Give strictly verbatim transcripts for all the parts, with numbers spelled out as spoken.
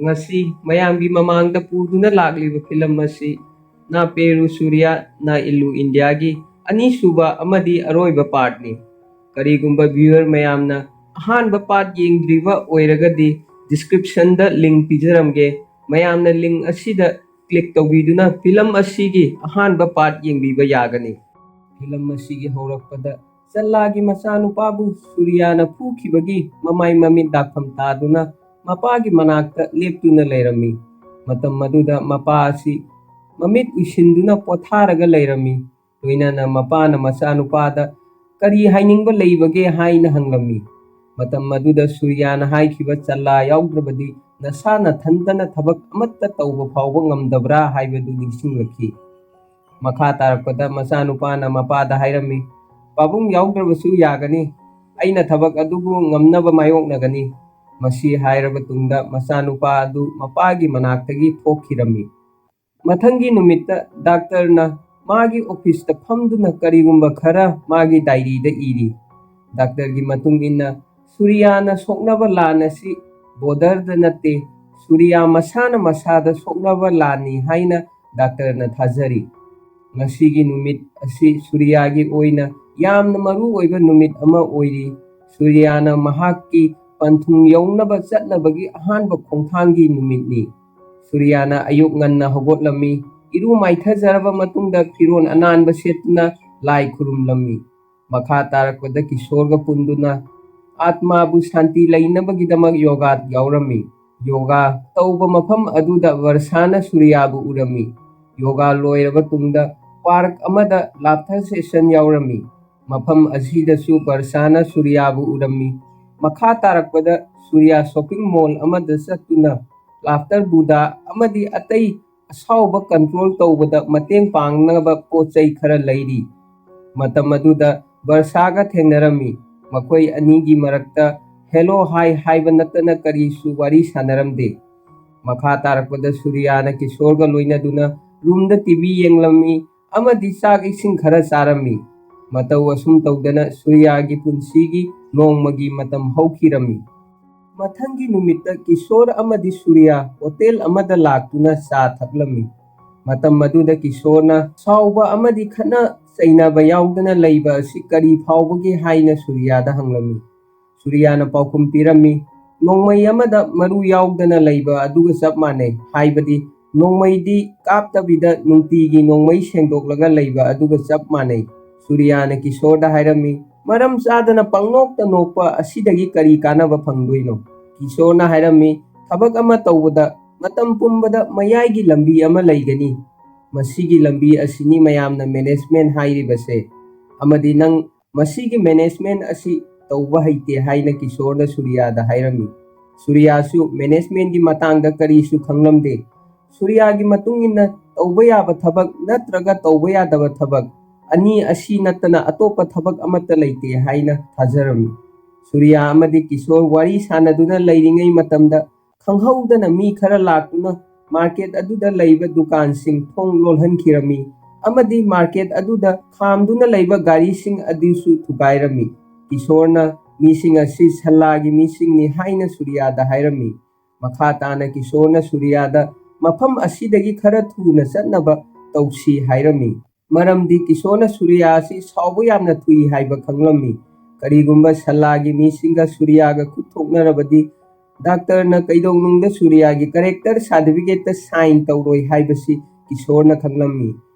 ꯉꯁꯤ ꯃꯌꯥꯝꯒꯤ ꯃꯃꯥꯡꯗ ꯄꯨꯗꯨꯅ ꯂꯥꯛꯂꯤꯕ ꯐꯤꯂꯝ ꯑꯁꯤ ꯅꯥ ꯄꯦꯔꯨ ꯁꯨꯔꯤꯌꯥ ꯅꯥ ꯏꯜꯂꯨ ꯏꯟꯗꯤꯌꯥꯒꯤ ꯑꯅꯤꯁꯨꯕ ꯑꯃꯗꯤ ꯑꯔꯣꯏꯕ ꯄꯥꯔꯠꯅꯤ꯫ ꯀꯔꯤꯒꯨꯝꯕ ꯚ꯭ꯌꯨꯋꯔ ꯃꯌꯥꯝꯅ ꯑꯍꯥꯟꯕ ꯄꯥꯔꯠ ꯌꯦꯡꯗ꯭ꯔꯤꯕ ꯑꯣꯏꯔꯒꯗꯤ, ꯗꯤꯁꯀ꯭ꯔꯤꯞꯁꯟꯗ ꯂꯤꯡ ꯄꯤꯖꯔꯝꯒꯦ꯫ ꯃꯌꯥꯝꯅ ꯂꯤꯡ ꯑꯁꯤꯗ ꯀ꯭ꯂꯤꯛ ꯇꯧꯕꯤꯗꯨꯅ ꯐꯤꯂꯝ ꯑꯁꯤꯒꯤ ꯑꯍꯥꯟꯕ ꯄꯥꯔꯠ ꯌꯦꯡꯕꯤꯕ ꯌꯥꯒꯅꯤ꯫ ꯐꯤꯂꯝ ꯑꯁꯤꯒꯤ ꯍꯧꯔꯛꯄꯗ ꯆꯜꯂꯥꯒꯤ ꯃꯆꯥꯅꯨꯄꯥꯕꯨ ꯁꯨꯔꯤꯌꯥꯅ ꯐꯨꯈꯤꯕꯒꯤ ꯃꯃꯥꯏ ꯃꯃꯤꯠ ꯗꯥꯛꯐꯝ ꯇꯥꯗꯨꯅ ꯃꯄꯥꯒꯤ ꯃꯅꯥꯛꯇ ꯂꯦꯞꯇꯨꯅ ꯂꯩꯔꯝꯃꯤ꯫ ꯃꯇꯝ ꯑꯗꯨꯗ ꯃꯄꯥ ꯑꯁꯤ ꯃꯃꯤꯠ ꯎꯏꯁꯤꯟꯗꯨꯅ ꯄꯣꯊꯥꯔꯒ ꯂꯩꯔꯝꯃꯤ꯫ ꯂꯣꯏꯅꯅ ꯃꯄꯥꯅ ꯃꯆꯥꯅꯨꯄꯥꯗ "ꯀꯔꯤ ꯍꯥꯏꯅꯤꯡꯕ ꯂꯩꯕꯒꯦ?" ꯍꯥꯏꯅ ꯍꯪꯂꯝꯃꯤ꯫ ꯃꯇꯝ ꯑꯗꯨꯗ ꯁꯨꯔꯤꯌꯥꯅ ꯍꯥꯏꯈꯤꯕ "ꯆꯜꯂꯥ ꯌꯥꯎꯗ꯭ꯔꯕꯗꯤ ꯅꯁꯥ ꯅꯊꯟꯇꯅ ꯊꯕꯛ ꯑꯃꯠꯇ ꯇꯧꯕ ꯐꯥꯎꯕ ꯉꯝꯗꯕ꯭ꯔꯥ?" ꯍꯥꯏꯕꯗꯨ ꯅꯤꯡꯁꯤꯡꯂꯛꯈꯤ꯫ ꯃꯈꯥ ꯇꯥꯔꯛꯄꯗ ꯃꯆꯥꯅꯨꯄꯥꯅ ꯃꯄꯥꯗ ꯍꯥꯏꯔꯝꯃꯤ, "ꯄꯥꯕꯨꯡ ꯌꯥꯎꯗ꯭ꯔꯕꯁꯨ ꯌꯥꯒꯅꯤ, ꯑꯩꯅ ꯊꯕꯛ ꯑꯗꯨꯕꯨ ꯉꯝꯅꯕ ꯃꯥꯌꯣꯛꯅꯒꯅꯤ"꯫ ꯃꯁꯤ ꯍꯥꯏꯔꯕ ꯇꯨꯡꯗ ꯃꯆꯥꯅꯨꯄꯥ ꯑꯗꯨ ꯃꯄꯥꯒꯤ ꯃꯅꯥꯛꯇꯒꯤ ꯊꯣꯛꯈꯤꯔꯝꯃꯤ꯫ ꯃꯊꯪꯒꯤ ꯅꯨꯃꯤꯠꯇ ꯗꯥꯛꯇꯔꯅ ꯃꯥꯒꯤ ꯑꯣꯐꯤꯁꯇ ꯐꯝꯗꯨꯅ ꯀꯔꯤꯒꯨꯝꯕ ꯈꯔ ꯃꯥꯒꯤ ꯗꯥꯏꯔꯤꯗ ꯏꯔꯤ꯫ ꯗꯥꯛꯇꯔꯒꯤ ꯃꯇꯨꯡ ꯏꯟꯅ, ꯁꯨꯔꯤꯌꯥꯅ ꯁꯣꯛꯅꯕ ꯂꯥꯟ ꯑꯁꯤ ꯕꯣꯔꯗꯔꯗ ꯅꯠꯇꯦ, ꯁꯨꯔꯤꯌꯥ ꯃꯁꯥꯅ ꯃꯁꯥꯗ ꯁꯣꯛꯅꯕ ꯂꯥꯟꯅꯤ ꯍꯥꯏꯅ ꯗꯥꯛꯇꯔꯅ ꯊꯥꯖꯔꯤ꯫ ꯉꯁꯤꯒꯤ ꯅꯨꯃꯤꯠ ꯑꯁꯤ ꯁꯨꯔꯤꯌꯥꯒꯤ ꯑꯣꯏꯅ ꯌꯥꯝꯅ ꯃꯔꯨ ꯑꯣꯏꯕ ꯅꯨꯃꯤꯠ ꯑꯃ ꯑꯣꯏꯔꯤ꯫ ꯁꯨꯔꯤꯌꯥꯅ ꯃꯍꯥꯛꯀꯤ ꯄꯟꯊꯨꯡ ꯌꯧꯅꯕ ꯆꯠꯅꯕꯒꯤ ꯑꯍꯥꯟꯕ ꯈꯣꯡꯊꯥꯡꯒꯤ ꯅꯨꯃꯤꯠꯅꯤ꯫ ꯁꯨꯔꯤꯌꯥꯅ ꯑꯌꯨꯛ ꯉꯟꯅ ꯍꯧꯒꯠꯂꯝꯃꯤ꯫ ꯏꯔꯨ ꯃꯥꯏꯊꯖꯔꯕ ꯃꯇꯨꯡꯗ ꯐꯤꯔꯣꯜ ꯑꯅꯥꯟꯕ ꯁꯦꯠꯇꯨꯅ ꯂꯥꯏ ꯈꯨꯔꯨꯝꯂꯝꯃꯤ꯫ ꯃꯈꯥ ꯇꯥꯔꯛꯄꯗ ꯀꯤꯁꯣꯔꯒ ꯄꯨꯟꯗꯨꯅ ꯑꯥꯠꯃꯥꯕꯨ ꯁꯥꯟꯇꯤ ꯂꯩꯅꯕꯒꯤꯗꯃꯛ ꯌꯣꯒꯥ ꯌꯥꯎꯔꯝꯃꯤ꯫ ꯌꯣꯒꯥ ꯇꯧꯕ ꯃꯐꯝ ꯑꯗꯨꯗ ꯕꯔꯁꯥꯅ ꯁꯨꯔꯤꯌꯥꯕꯨ ꯎꯔꯝꯃꯤ꯫ ꯌꯣꯒꯥ ꯂꯣꯏꯔꯕ ꯇꯨꯡꯗ ꯄꯥꯔꯛ ꯑꯃꯗ ꯂꯥꯐꯇꯔ ꯁꯦꯁꯟ ꯌꯥꯎꯔꯝꯃꯤ꯫ ꯃꯐꯝ ꯑꯁꯤꯗꯁꯨ ꯕꯔꯁꯥꯅ ꯁꯨꯔꯤꯌꯥꯕꯨ ꯎꯔꯝꯃꯤ꯫ ꯃꯈꯥ ꯇꯥꯔꯛꯄꯗ ꯁꯨꯔꯤꯌꯥ ꯁꯣꯄꯤꯡ ꯃꯣꯜ ꯑꯃꯗ ꯆꯠꯇꯨꯅ ꯂꯥꯐꯇꯔ ꯕꯨꯗꯥ ꯑꯃꯗꯤ ꯑꯇꯩ ꯑꯁꯥꯎꯕ ꯀꯟꯇ꯭ꯔꯣꯜ ꯇꯧꯕꯗ ꯃꯇꯦꯡ ꯄꯥꯡꯅꯕ ꯄꯣꯠ ꯆꯩ ꯈꯔ ꯂꯩꯔꯤ꯫ ꯃꯇꯝ ꯑꯗꯨꯗ ꯕꯔꯁꯥꯒ ꯊꯦꯡꯅꯔꯝꯃꯤ꯫ ꯃꯈꯣꯏ ꯑꯅꯤꯒꯤ ꯃꯔꯛꯇ "ꯍꯦꯂꯣ ꯍꯥꯏ" ꯍꯥꯏꯕ ꯅꯠꯇꯅ ꯀꯔꯤꯁꯨ ꯋꯥꯔꯤ ꯁꯥꯟꯅꯔꯝꯗꯦ꯫ ꯃꯈꯥ ꯇꯥꯔꯛꯄꯗ ꯁꯨꯔꯤꯌꯥꯅ ꯀꯤꯁꯣꯔꯒ ꯂꯣꯏꯅꯗꯨꯅ ꯔꯨꯝꯗ ꯇꯤ ꯚꯤ ꯌꯦꯡꯂꯝꯃꯤ ꯑꯃꯗꯤ ꯆꯥꯛ ꯏꯁꯤꯡ ꯈꯔ ꯆꯥꯔꯝꯃꯤ꯫ ꯃꯇꯧ ꯑꯁꯨꯝ ꯇꯧꯗꯅ ꯁꯨꯔꯤꯌꯥꯒꯤ ꯄꯨꯟꯁꯤꯒꯤ ꯅꯣꯡꯃꯒꯤ ꯃꯇꯝ ꯍꯧꯈꯤꯔꯝꯃꯤ꯫ ꯃꯊꯪꯒꯤ ꯅꯨꯃꯤꯠꯇ ꯀꯤꯁꯣꯔ ꯑꯃꯗꯤ ꯁꯨꯔꯤꯌꯥ ꯍꯣꯇꯦꯜ ꯑꯃꯗ ꯂꯥꯛꯇꯨꯅ ꯆꯥ ꯊꯛꯂꯝꯃꯤ꯫ ꯃꯇꯝ ꯑꯗꯨꯗ ꯀꯤꯁꯣꯔꯅ ꯁꯥꯎꯕ ꯑꯃꯗꯤ ꯈꯠꯅ ꯆꯩꯅꯕ ꯌꯥꯎꯗꯅ ꯂꯩꯕ ꯑꯁꯤ ꯀꯔꯤ ꯐꯥꯎꯕꯒꯦ ꯍꯥꯏꯅ ꯁꯨꯔꯤꯌꯥꯗ ꯍꯪꯂꯝꯃꯤ꯫ ꯁꯨꯔꯤꯌꯥꯅ ꯄꯥꯎꯈꯨꯝ ꯄꯤꯔꯝꯃꯤ, "ꯅꯣꯡꯃꯩ ꯑꯃꯗ ꯃꯔꯨ ꯌꯥꯎꯗꯅ ꯂꯩꯕ ꯑꯗꯨꯒ ꯆꯞ ꯃꯥꯟꯅꯩ, ꯍꯥꯏꯕꯗꯤ ꯅꯣꯡꯃꯩꯗꯤ ꯀꯥꯞꯇꯕꯤꯗ ꯅꯨꯡꯇꯤꯒꯤ ꯅꯣꯡꯃꯩ ꯁꯦꯡꯗꯣꯛꯂꯒ ꯂꯩꯕ ꯑꯗꯨꯒ ꯆꯞ ꯃꯥꯟꯅꯩ"꯫ ꯁꯨꯔꯤꯌꯥꯅ ꯀꯤꯁꯣꯔꯗ ꯍꯥꯏꯔꯝꯃꯤ, "ꯃꯔꯝ ꯆꯥꯗꯅ ꯄꯪꯅꯣꯛꯇ ꯅꯣꯛꯄ ꯑꯁꯤꯗꯒꯤ ꯀꯔꯤ ꯀꯥꯟꯅꯕ ꯐꯪꯗꯣꯏꯅꯣ?" ꯀꯤꯁꯣꯔꯅ ꯍꯥꯏꯔꯝꯃꯤ, "ꯊꯕꯛ ꯑꯃ ꯇꯧꯕꯗ ꯃꯇꯝ ꯄꯨꯝꯕꯗ ꯃꯌꯥꯏꯒꯤ ꯂꯝꯕꯤ ꯑꯃ ꯂꯩꯒꯅꯤ꯫ ꯃꯁꯤꯒꯤ ꯂꯝꯕꯤ ꯑꯁꯤꯅꯤ ꯃꯌꯥꯝꯅ ꯃꯦꯅꯦꯖꯃꯦꯟ ꯍꯥꯏꯔꯤꯕꯁꯦ, ꯑꯃꯗꯤ ꯅꯪ ꯃꯁꯤꯒꯤ ꯃꯦꯅꯦꯖꯃꯦꯟ ꯑꯁꯤ ꯇꯧꯕ ꯍꯩꯇꯦ" ꯍꯥꯏꯅ ꯀꯤꯁꯣꯔꯅ ꯁꯨꯔꯤꯌꯥꯗ ꯍꯥꯏꯔꯝꯃꯤ꯫ ꯁꯨꯔꯤꯌꯥꯁꯨ ꯃꯦꯅꯦꯖꯃꯦꯟꯒꯤ ꯃꯇꯥꯡꯗ ꯀꯔꯤꯁꯨ ꯈꯪꯂꯝꯗꯦ꯫ ꯁꯨꯔꯤꯌꯥꯒꯤ ꯃꯇꯨꯡ ꯏꯟꯅ ꯇꯧꯕ ꯌꯥꯕ ꯊꯕꯛ ꯅꯠꯇ꯭ꯔꯒ ꯇꯧꯕ ꯌꯥꯗꯕ ꯊꯕꯛ ꯑꯅꯤ ꯑꯁꯤ ꯅꯠꯇꯅ ꯑꯇꯣꯞꯄ ꯊꯕꯛ ꯑꯃꯠꯇ ꯂꯩꯇꯦ ꯍꯥꯏꯅ ꯊꯥꯖꯔꯝꯃꯤ꯫ ꯁꯨꯔꯤꯌꯥ ꯑꯃꯗꯤ ꯀꯤꯁꯣꯔ ꯋꯥꯔꯤ ꯁꯥꯟꯅꯗꯨꯅ ꯂꯩꯔꯤꯉꯩ ꯃꯇꯝꯗ ꯈꯪꯍꯧꯗꯅ ꯃꯤ ꯈꯔ ꯂꯥꯛꯇꯨꯅ ꯃꯥꯔꯀꯦꯠ ꯑꯗꯨꯗ ꯂꯩꯕ ꯗꯨꯀꯥꯟꯁꯤꯡ ꯊꯣꯡ ꯂꯣꯜꯍꯟꯈꯤꯔꯝꯃꯤ ꯑꯃꯗꯤ ꯃꯥꯔꯀꯦꯠ ꯑꯗꯨꯗ ꯈꯥꯝꯗꯨꯅ ꯂꯩꯕ ꯒꯥꯔꯤꯁꯤꯡ ꯑꯗꯨꯁꯨ ꯊꯨꯒꯥꯏꯔꯝꯃꯤ꯫ ꯀꯤꯁꯣꯔꯅ ꯃꯤꯁꯤꯡ ꯑꯁꯤ ꯁꯜꯂꯥꯒꯤ ꯃꯤꯁꯤꯡꯅꯤ ꯍꯥꯏꯅ ꯁꯨꯔꯤꯌꯥꯗ ꯍꯥꯏꯔꯝꯃꯤ꯫ ꯃꯈꯥ ꯇꯥꯅ ꯀꯤꯁꯣꯔꯅ ꯁꯨꯔꯤꯌꯥꯗ ꯃꯐꯝ ꯑꯁꯤꯗꯒꯤ ꯈꯔ ꯊꯨꯅ ꯆꯠꯅꯕ ꯇꯧꯁꯤ ꯍꯥꯏꯔꯝꯃꯤ꯫ ꯃꯔꯝꯗꯤ ꯀꯤꯁꯣꯔꯅ ꯁꯨꯔꯤꯌꯥ ꯑꯁꯤ ꯁꯥꯎꯕ ꯌꯥꯝꯅ ꯊꯨꯏ ꯍꯥꯏꯕ ꯈꯪꯂꯝꯃꯤ꯫ ꯀꯔꯤꯒꯨꯝꯕ ꯁꯜꯂꯥꯒꯤ ꯃꯤꯁꯤꯡꯒ ꯁꯨꯔꯤꯌꯥꯒ ꯈꯨꯠ ꯊꯣꯛꯅꯔꯕꯗꯤ ꯗꯥꯛꯇꯔꯅ ꯀꯩꯗꯧꯅꯨꯡꯗ ꯁꯨꯔꯤꯌꯥꯒꯤ ꯀꯔꯦꯛꯇꯔ ꯁꯥꯔꯇꯤꯐꯤꯀꯦꯠꯇ ꯁꯥꯏꯟ ꯇꯧꯔꯣꯏ ꯍꯥꯏꯕꯁꯤ ꯀꯤꯁꯣꯔꯅ ꯈꯪꯂꯝꯃꯤ꯫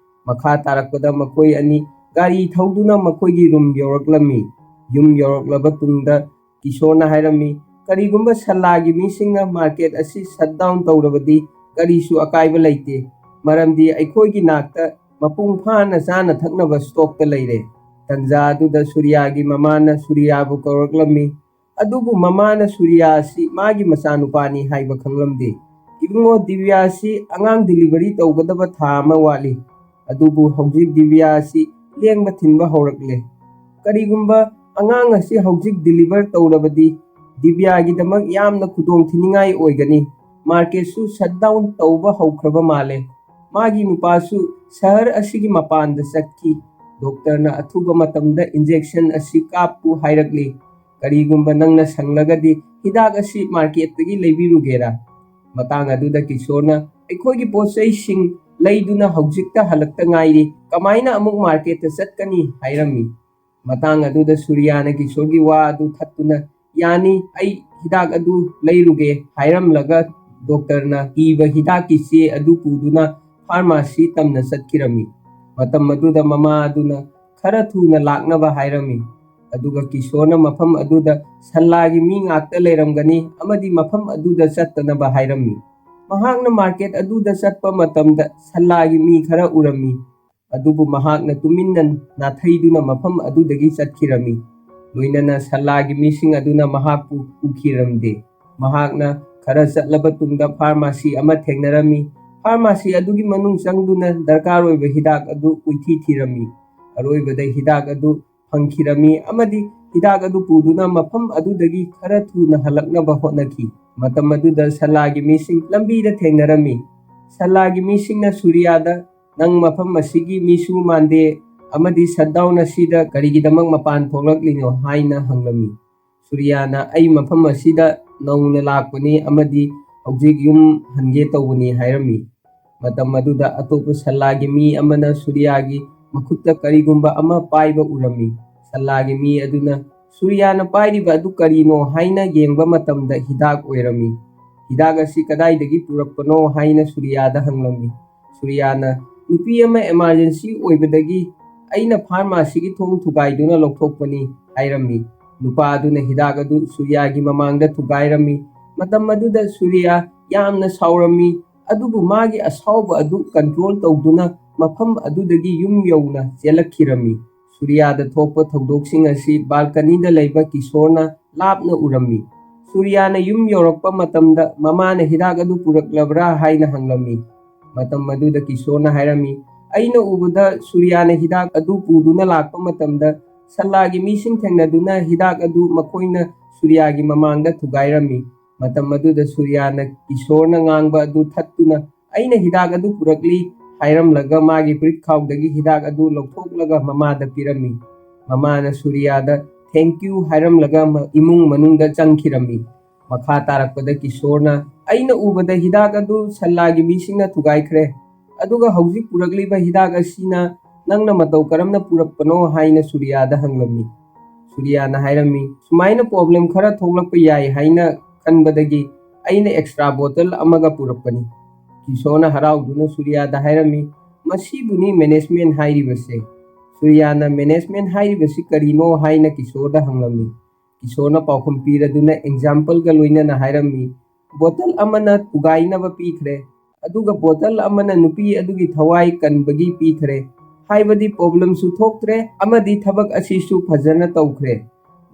ꯃꯈꯥ ꯇꯥꯔꯛꯄꯗ ꯃꯈꯣꯏ ꯑꯅꯤ ꯒꯥꯔꯤ ꯊꯧꯗꯨꯅ ꯃꯈꯣꯏꯒꯤ ꯔꯨꯝ ꯌꯧꯔꯛꯂꯝꯃꯤ꯫ ꯌꯨꯝ ꯌꯧꯔꯛꯂꯕ ꯇꯨꯡꯗ ꯀꯤꯁꯣꯔꯅ ꯍꯥꯏꯔꯝꯃꯤ, "ꯀꯔꯤꯒꯨꯝꯕ ꯁꯜꯂꯥꯒꯤ ꯃꯤꯁꯤꯡꯅ ꯃꯥꯔꯀꯦꯠ ꯑꯁꯤ ꯁꯠ ꯗꯥꯎꯟ ꯇꯧꯔꯕꯗꯤ ꯀꯔꯤꯁꯨ ꯑꯀꯥꯏꯕ ꯂꯩꯇꯦ, ꯃꯔꯝꯗꯤ ꯑꯩꯈꯣꯏꯒꯤ ꯅꯥꯛꯇ ꯃꯄꯨꯡ ꯐꯥꯅ ꯆꯥꯅ ꯊꯛꯅꯕ ꯁ꯭ꯇꯣꯛꯇ ꯂꯩꯔꯦ"꯫ ꯇꯟꯖꯥ ꯑꯗꯨꯗ ꯁꯨꯔꯤꯌꯥꯒꯤ ꯃꯃꯥꯅ ꯁꯨꯔꯤꯌꯥꯕꯨ ꯀꯧꯔꯛꯂꯝꯃꯤ꯫ ꯑꯗꯨꯕꯨ ꯃꯃꯥꯅ ꯁꯨꯔꯤꯌꯥ ꯑꯁꯤ ꯃꯥꯒꯤ ꯃꯆꯥꯅꯨꯄꯥꯅꯤ ꯍꯥꯏꯕ ꯈꯪꯂꯝꯗꯦ꯫ "ꯏꯕꯨꯡꯉꯣ, ꯗꯤꯕ꯭ꯌꯥ ꯑꯁꯤ ꯑꯉꯥꯡ ꯗꯤꯂꯤꯚꯔꯤ ꯇꯧꯒꯗꯕ ꯊꯥ ꯑꯃ ꯋꯥꯠꯂꯤ꯫ ꯑꯗꯨꯕꯨ ꯍꯧꯖꯤꯛ ꯗꯤꯕ꯭ꯌꯥ ꯑꯁꯤ ꯂꯦꯡꯕ ꯊꯤꯟꯕ ꯍꯧꯔꯛꯂꯦ꯫ ꯀꯔꯤꯒꯨꯝꯕ ꯑꯉꯥꯡ ꯑꯁꯤ ꯍꯧꯖꯤꯛ ꯗꯤꯂꯤꯚꯔ ꯇꯧꯔꯕꯗꯤ ꯗꯤꯕ꯭ꯌꯥꯒꯤꯗꯃꯛ ꯌꯥꯝꯅ ꯈꯨꯗꯣꯡ ꯊꯤꯅꯤꯡꯉꯥꯏ ꯑꯣꯏꯒꯅꯤ꯫ ꯃꯥꯔꯀꯦꯠꯁꯨ ꯁꯠ ꯗꯥꯎꯟ ꯇꯧꯕ ꯍꯧꯈ꯭ꯔꯕ ꯃꯥꯜꯂꯦ꯫ ꯃꯥꯒꯤ ꯅꯨꯄꯥꯁꯨ ꯁꯍꯔ ꯑꯁꯤꯒꯤ ꯃꯄꯥꯟꯗ ꯆꯠꯈꯤ꯫ ꯗꯣꯛꯇꯔꯅ ꯑꯊꯨꯕ ꯃꯇꯝꯗ ꯏꯟꯖꯦꯛꯁꯟ ꯑꯁꯤ ꯀꯥꯞꯄꯨ ꯍꯥꯏꯔꯛꯂꯤ"꯫ "ꯀꯔꯤꯒꯨꯝꯕ ꯅꯪꯅ ꯁꯪꯂꯒꯗꯤ ꯍꯤꯗꯥꯛ ꯑꯁꯤ ꯃꯥꯔꯀꯦꯠꯇꯒꯤ ꯂꯩꯕꯤꯔꯨꯒꯦꯔꯥ?" ꯃꯇꯥꯡ ꯑꯗꯨꯗ ꯀꯤꯁꯣꯔꯅ, "ꯑꯩꯈꯣꯏꯒꯤ ꯄꯣꯠ ꯆꯩꯁꯤꯡ ꯂꯩꯗꯨꯅ ꯍꯧꯖꯤꯛꯇ ꯍꯜꯂꯛꯇ ꯉꯥꯏꯔꯤ, ꯀꯃꯥꯏꯅ ꯑꯃꯨꯛ ꯃꯥꯔꯀꯦꯠꯇ ꯆꯠꯀꯅꯤ?" ꯍꯥꯏꯔꯝꯃꯤ꯫ ꯃꯇꯥꯡ ꯑꯗꯨꯗ ꯁꯨꯔꯤꯌꯥꯅ ꯀꯤꯁꯣꯔꯒꯤ ꯋꯥ ꯑꯗꯨ ꯊꯠꯇꯨꯅ, "ꯌꯥꯅꯤ, ꯑꯩ ꯍꯤꯗꯥꯛ ꯑꯗꯨ ꯂꯩꯔꯨꯒꯦ" ꯍꯥꯏꯔꯝꯂꯒ ꯗꯣꯛꯇꯔꯅ ꯏꯕ ꯍꯤꯗꯥꯛꯀꯤ ꯆꯦ ꯑꯗꯨ ꯄꯨꯗꯨꯅ ꯐꯥꯔꯃꯥꯁꯤ ꯇꯝꯅ ꯆꯠꯈꯤꯔꯝꯃꯤ꯫ ꯃꯇꯝ ꯑꯗꯨꯗ ꯃꯃꯥ ꯑꯗꯨꯅ ꯈꯔ ꯊꯨꯅ ꯂꯥꯛꯅꯕ ꯍꯥꯏꯔꯝꯃꯤ꯫ ꯑꯗꯨꯒ ꯀꯤꯁꯣꯔꯅ ꯃꯐꯝ ꯑꯗꯨꯗ ꯁꯜꯂꯥꯒꯤ ꯃꯤ ꯉꯥꯛꯇ ꯂꯩꯔꯝꯒꯅꯤ ꯑꯃꯗꯤ ꯃꯐꯝ ꯑꯗꯨꯗ ꯆꯠꯇꯅꯕ ꯍꯥꯏꯔꯝꯃꯤ꯫ ꯃꯍꯥꯛꯅ ꯃꯥꯔꯀꯦꯠ ꯑꯗꯨꯗ ꯆꯠꯄ ꯃꯇꯝꯗ ꯁꯜꯂꯥꯒꯤ ꯃꯤ ꯈꯔ ꯎꯔꯝꯃꯤ꯫ ꯑꯗꯨꯕꯨ ꯃꯍꯥꯛꯅ ꯇꯨꯃꯤꯟꯅ ꯅꯥꯊꯩꯗꯨꯅ ꯃꯐꯝ ꯑꯗꯨꯗꯒꯤ ꯆꯠꯈꯤꯔꯝꯃꯤ꯫ ꯂꯣꯏꯅꯅ ꯁꯜꯂꯥꯒꯤ ꯃꯤꯁꯤꯡ ꯑꯗꯨꯅ ꯃꯍꯥꯛꯄꯨ ꯎꯈꯤꯔꯝꯗꯦ꯫ ꯃꯍꯥꯛꯅ ꯈꯔ ꯆꯠꯂꯕ ꯇꯨꯡꯗ ꯐꯥꯔꯃꯥꯁꯤ ꯑꯃ ꯊꯦꯡꯅꯔꯝꯃꯤ꯫ ꯐꯥꯔꯃꯥꯁꯤ ꯑꯗꯨꯒꯤ ꯃꯅꯨꯡ ꯆꯪꯗꯨꯅ ꯗꯔꯀꯥꯔ ꯑꯣꯏꯕ ꯍꯤꯗꯥꯛ ꯑꯗꯨ ꯀꯣꯏꯊꯤ ꯊꯤꯔꯝꯃꯤ꯫ ꯑꯔꯣꯏꯕꯗ ꯍꯤꯗꯥꯛ ꯑꯗꯨ ꯐꯪꯈꯤꯔꯝꯃꯤ ꯑꯃꯗꯤ ꯍꯤꯗꯥꯛ ꯑꯗꯨ ꯄꯨꯗꯨꯅ ꯃꯐꯝ ꯑꯗꯨꯗꯒꯤ ꯈꯔ ꯊꯨꯅ ꯍꯜꯂꯛꯅꯕ ꯍꯣꯠꯅꯈꯤ꯫ ꯃꯇꯝ ꯑꯗꯨꯗ ꯁꯜꯂꯥꯒꯤ ꯃꯤꯁꯤꯡ ꯂꯝꯕꯤꯗ ꯊꯦꯡꯅꯔꯝꯃꯤ꯫ ꯁꯜꯂꯥꯒꯤ ꯃꯤꯁꯤꯡꯅ ꯁꯨꯔꯤꯌꯥꯗ, "ꯅꯪ ꯃꯐꯝ ꯑꯁꯤꯒꯤ ꯃꯤꯁꯨ ꯃꯥꯟꯗꯦ ꯑꯃꯗꯤ ꯁꯠꯗꯥꯎꯟ ꯑꯁꯤꯗ ꯀꯔꯤꯒꯤꯗꯃꯛ ꯃꯄꯥꯟ ꯊꯣꯛꯂꯛꯂꯤꯅꯣ?" ꯍꯥꯏꯅ ꯍꯪꯂꯝꯃꯤ꯫ ꯁꯨꯔꯤꯌꯥꯅ, "ꯑꯩ ꯃꯐꯝ ꯑꯁꯤꯗ ꯅꯧꯅ ꯂꯥꯛꯄꯅꯤ ꯑꯃꯗꯤ ꯍꯧꯖꯤꯛ ꯌꯨꯝ ꯍꯟꯒꯦ ꯇꯧꯕꯅꯤ" ꯍꯥꯏꯔꯝꯃꯤ꯫ ꯃꯇꯝ ꯑꯗꯨꯗ ꯑꯇꯣꯞꯄ ꯁꯜꯂꯥꯒꯤ ꯃꯤ ꯑꯃꯅ ꯁꯨꯔꯤꯌꯥꯒꯤ ꯃꯈꯨꯠꯇ ꯀꯔꯤꯒꯨꯝꯕ ꯑꯃ ꯄꯥꯏꯕ ꯎꯔꯝꯃꯤ꯫ ꯁꯜꯂꯥꯒꯤ ꯃꯤ ꯑꯗꯨꯅ, "ꯁꯨꯔꯤꯌꯥꯅ ꯄꯥꯏꯔꯤꯕ ꯑꯗꯨ ꯀꯔꯤꯅꯣ?" ꯍꯥꯏꯅ ꯌꯦꯡꯕ ꯃꯇꯝꯗ ꯍꯤꯗꯥꯛ ꯑꯣꯏꯔꯝꯃꯤ꯫ "ꯍꯤꯗꯥꯛ ꯑꯁꯤ ꯀꯗꯥꯏꯗꯒꯤ ꯄꯨꯔꯛꯄꯅꯣ?" ꯍꯥꯏꯅ ꯁꯨꯔꯤꯌꯥꯗ ꯍꯪꯂꯝꯃꯤ꯫ ꯁꯨꯔꯤꯌꯥꯅ, "ꯅꯨꯄꯤ ꯑꯃ ꯑꯦꯃꯥꯔꯖꯦꯟꯁꯤ ꯑꯣꯏꯕꯗꯒꯤ ꯑꯩꯅ ꯐꯥꯔꯃꯥꯁꯤꯒꯤ ꯊꯣꯡ ꯊꯨꯒꯥꯏꯗꯨꯅ ꯂꯧꯊꯣꯛꯄꯅꯤ" ꯍꯥꯏꯔꯝꯃꯤ꯫ ꯅꯨꯄꯥ ꯑꯗꯨꯅ ꯍꯤꯗꯥꯛ ꯑꯗꯨ ꯁꯨꯔꯤꯌꯥꯒꯤ ꯃꯃꯥꯡꯗ ꯊꯨꯒꯥꯏꯔꯝꯃꯤ꯫ ꯃꯇꯝ ꯑꯗꯨꯗ ꯁꯨꯔꯤꯌꯥ ꯌꯥꯝꯅ ꯁꯥꯎꯔꯝꯃꯤ, ꯑꯗꯨꯕꯨ ꯃꯥꯒꯤ ꯑꯁꯥꯎꯕ ꯑꯗꯨ ꯀꯟꯇ꯭ꯔꯣꯜ ꯇꯧꯗꯨꯅ ꯃꯐꯝ ꯑꯗꯨꯗꯒꯤ ꯌꯨꯝ ꯌꯧꯅ ꯆꯦꯜꯂꯛꯈꯤꯔꯝꯃꯤ꯫ ꯁꯨꯔꯤꯌꯥꯗ ꯊꯣꯛꯄ ꯊꯧꯗꯣꯛꯁꯤꯡ ꯑꯁꯤ ꯕꯥꯜꯀꯅꯤꯗ ꯂꯩꯕ ꯀꯤꯁꯣꯔꯅ ꯂꯥꯞꯅ ꯎꯔꯝꯃꯤ꯫ ꯁꯨꯔꯤꯌꯥꯅ ꯌꯨꯝ ꯌꯧꯔꯛꯄ ꯃꯇꯝꯗ ꯃꯃꯥꯅ ꯍꯤꯗꯥꯛ ꯑꯗꯨ ꯄꯨꯔꯛꯂꯕ꯭ꯔꯥ ꯍꯥꯏꯅ ꯍꯪꯂꯝꯃꯤ꯫ ꯃꯇꯝ ꯑꯗꯨꯗ ꯀꯤꯁꯣꯔꯅ ꯍꯥꯏꯔꯝꯃꯤ, "ꯑꯩꯅ ꯎꯕꯗ ꯁꯨꯔꯤꯌꯥꯅ ꯍꯤꯗꯥꯛ ꯑꯗꯨ ꯄꯨꯗꯨꯅ ꯂꯥꯛꯄ ꯃꯇꯝꯗ ꯁꯜꯂꯥꯒꯤ ꯃꯤꯁꯤꯡ ꯊꯦꯡꯅꯗꯨꯅ ꯍꯤꯗꯥꯛ ꯑꯗꯨ ꯃꯈꯣꯏꯅ ꯁꯨꯔꯤꯌꯥꯒꯤ ꯃꯃꯥꯡꯗ ꯊꯨꯒꯥꯏꯔꯝꯃꯤ"꯫ ꯃꯇꯝ ꯑꯗꯨꯗ ꯁꯨꯔꯤꯌꯥꯅ ꯀꯤꯁꯣꯔꯅ ꯉꯥꯡꯕ ꯑꯗꯨ ꯊꯠꯇꯨꯅ, "ꯑꯩꯅ ꯍꯤꯗꯥꯛ ꯑꯗꯨ ꯄꯨꯔꯛꯂꯤ" ꯍꯥꯏꯔꯝꯂꯒ ꯃꯥꯒꯤ ꯐꯨꯔꯤꯠꯈꯥꯎꯗꯒꯤ ꯍꯤꯗꯥꯛ ꯑꯗꯨ ꯂꯧꯊꯣꯛꯂꯒ ꯃꯃꯥꯗ ꯄꯤꯔꯝꯃꯤ꯫ ꯃꯃꯥꯅ ꯁꯨꯔꯤꯌꯥꯗ, "Thank you" ꯍꯥꯏꯔꯝꯂꯒ ꯃ-, ꯏꯃꯨꯡ ꯃꯅꯨꯡꯗ ꯆꯪꯈꯤꯔꯝꯃꯤ꯫ ꯃꯈꯥ ꯇꯥꯔꯛꯄꯗ ꯀꯤꯁꯣꯔꯅ, "ꯑꯩꯅ ꯎꯕꯗ ꯍꯤꯗꯥꯛ ꯑꯗꯨ ꯁꯜꯂꯥꯒꯤ ꯃꯤꯁꯤꯡꯅ ꯊꯨꯒꯥꯏꯈ꯭ꯔꯦ, ꯑꯗꯨꯒ ꯍꯧꯖꯤꯛ ꯄꯨꯔꯛꯂꯤꯕ ꯍꯤꯗꯥꯛ ꯑꯁꯤꯅ ꯅꯪꯅ ꯃꯇꯧ ꯀꯔꯝꯅ ꯄꯨꯔꯛꯄꯅꯣ?" ꯍꯥꯏꯅ ꯁꯨꯔꯤꯌꯥꯗ ꯍꯪꯂꯝꯃꯤ꯫ ꯁꯨꯔꯤꯌꯥꯅ ꯍꯥꯏꯔꯝꯃꯤ, "ꯁꯨꯃꯥꯏꯅ problem ꯈꯔ ꯊꯣꯛꯂꯛꯄ ꯌꯥꯏ ꯍꯥꯏꯅ ꯈꯟꯕꯗꯒꯤ ꯑꯩꯅ extra bottle ꯑꯃꯒ ꯄꯨꯔꯛꯄꯅꯤ꯫" ꯀꯤꯁꯣꯔꯅ ꯍꯔꯥꯎꯗꯨꯅ ꯁꯨꯔꯤꯌꯥꯗ ꯍꯥꯏꯔꯝꯃꯤ, "ꯃꯁꯤꯕꯨꯅꯤ management ꯍꯥꯏꯔꯤꯕꯁꯦ꯫" ꯁꯨꯔꯤꯌꯥꯅ "Management ꯍꯥꯏꯔꯤꯕꯁꯤ ꯀꯔꯤꯅꯣ?" ꯍꯥꯏꯅ ꯀꯤꯁꯣꯔꯗ ꯍꯪꯂꯝꯃꯤ꯫ ꯀꯤꯁꯣꯔꯅ ꯄꯥꯎꯈꯨꯝ ꯄꯤꯔꯗꯨꯅ exampleꯒ ꯂꯣꯏꯅꯅ ꯍꯥꯏꯔꯝꯃꯤ, "Bottle ꯑꯃꯅ ꯊꯨꯒꯥꯏꯅꯕ ꯄꯤꯈ꯭ꯔꯦ, ꯑꯗꯨꯒ bottle ꯑꯃꯅ ꯅꯨꯄꯤ ꯑꯗꯨꯒꯤ ꯊꯋꯥꯏ ꯀꯟꯕꯒꯤ ꯄꯤꯈ꯭ꯔꯦ꯫ ꯍꯥꯏꯕꯗꯤ problemꯁꯨ ꯊꯣꯛꯇ꯭ꯔꯦ, ꯑꯃꯗꯤ ꯊꯕꯛ ꯑꯁꯤꯁꯨ ꯐꯖꯅ ꯇꯧꯈ꯭ꯔꯦ꯫"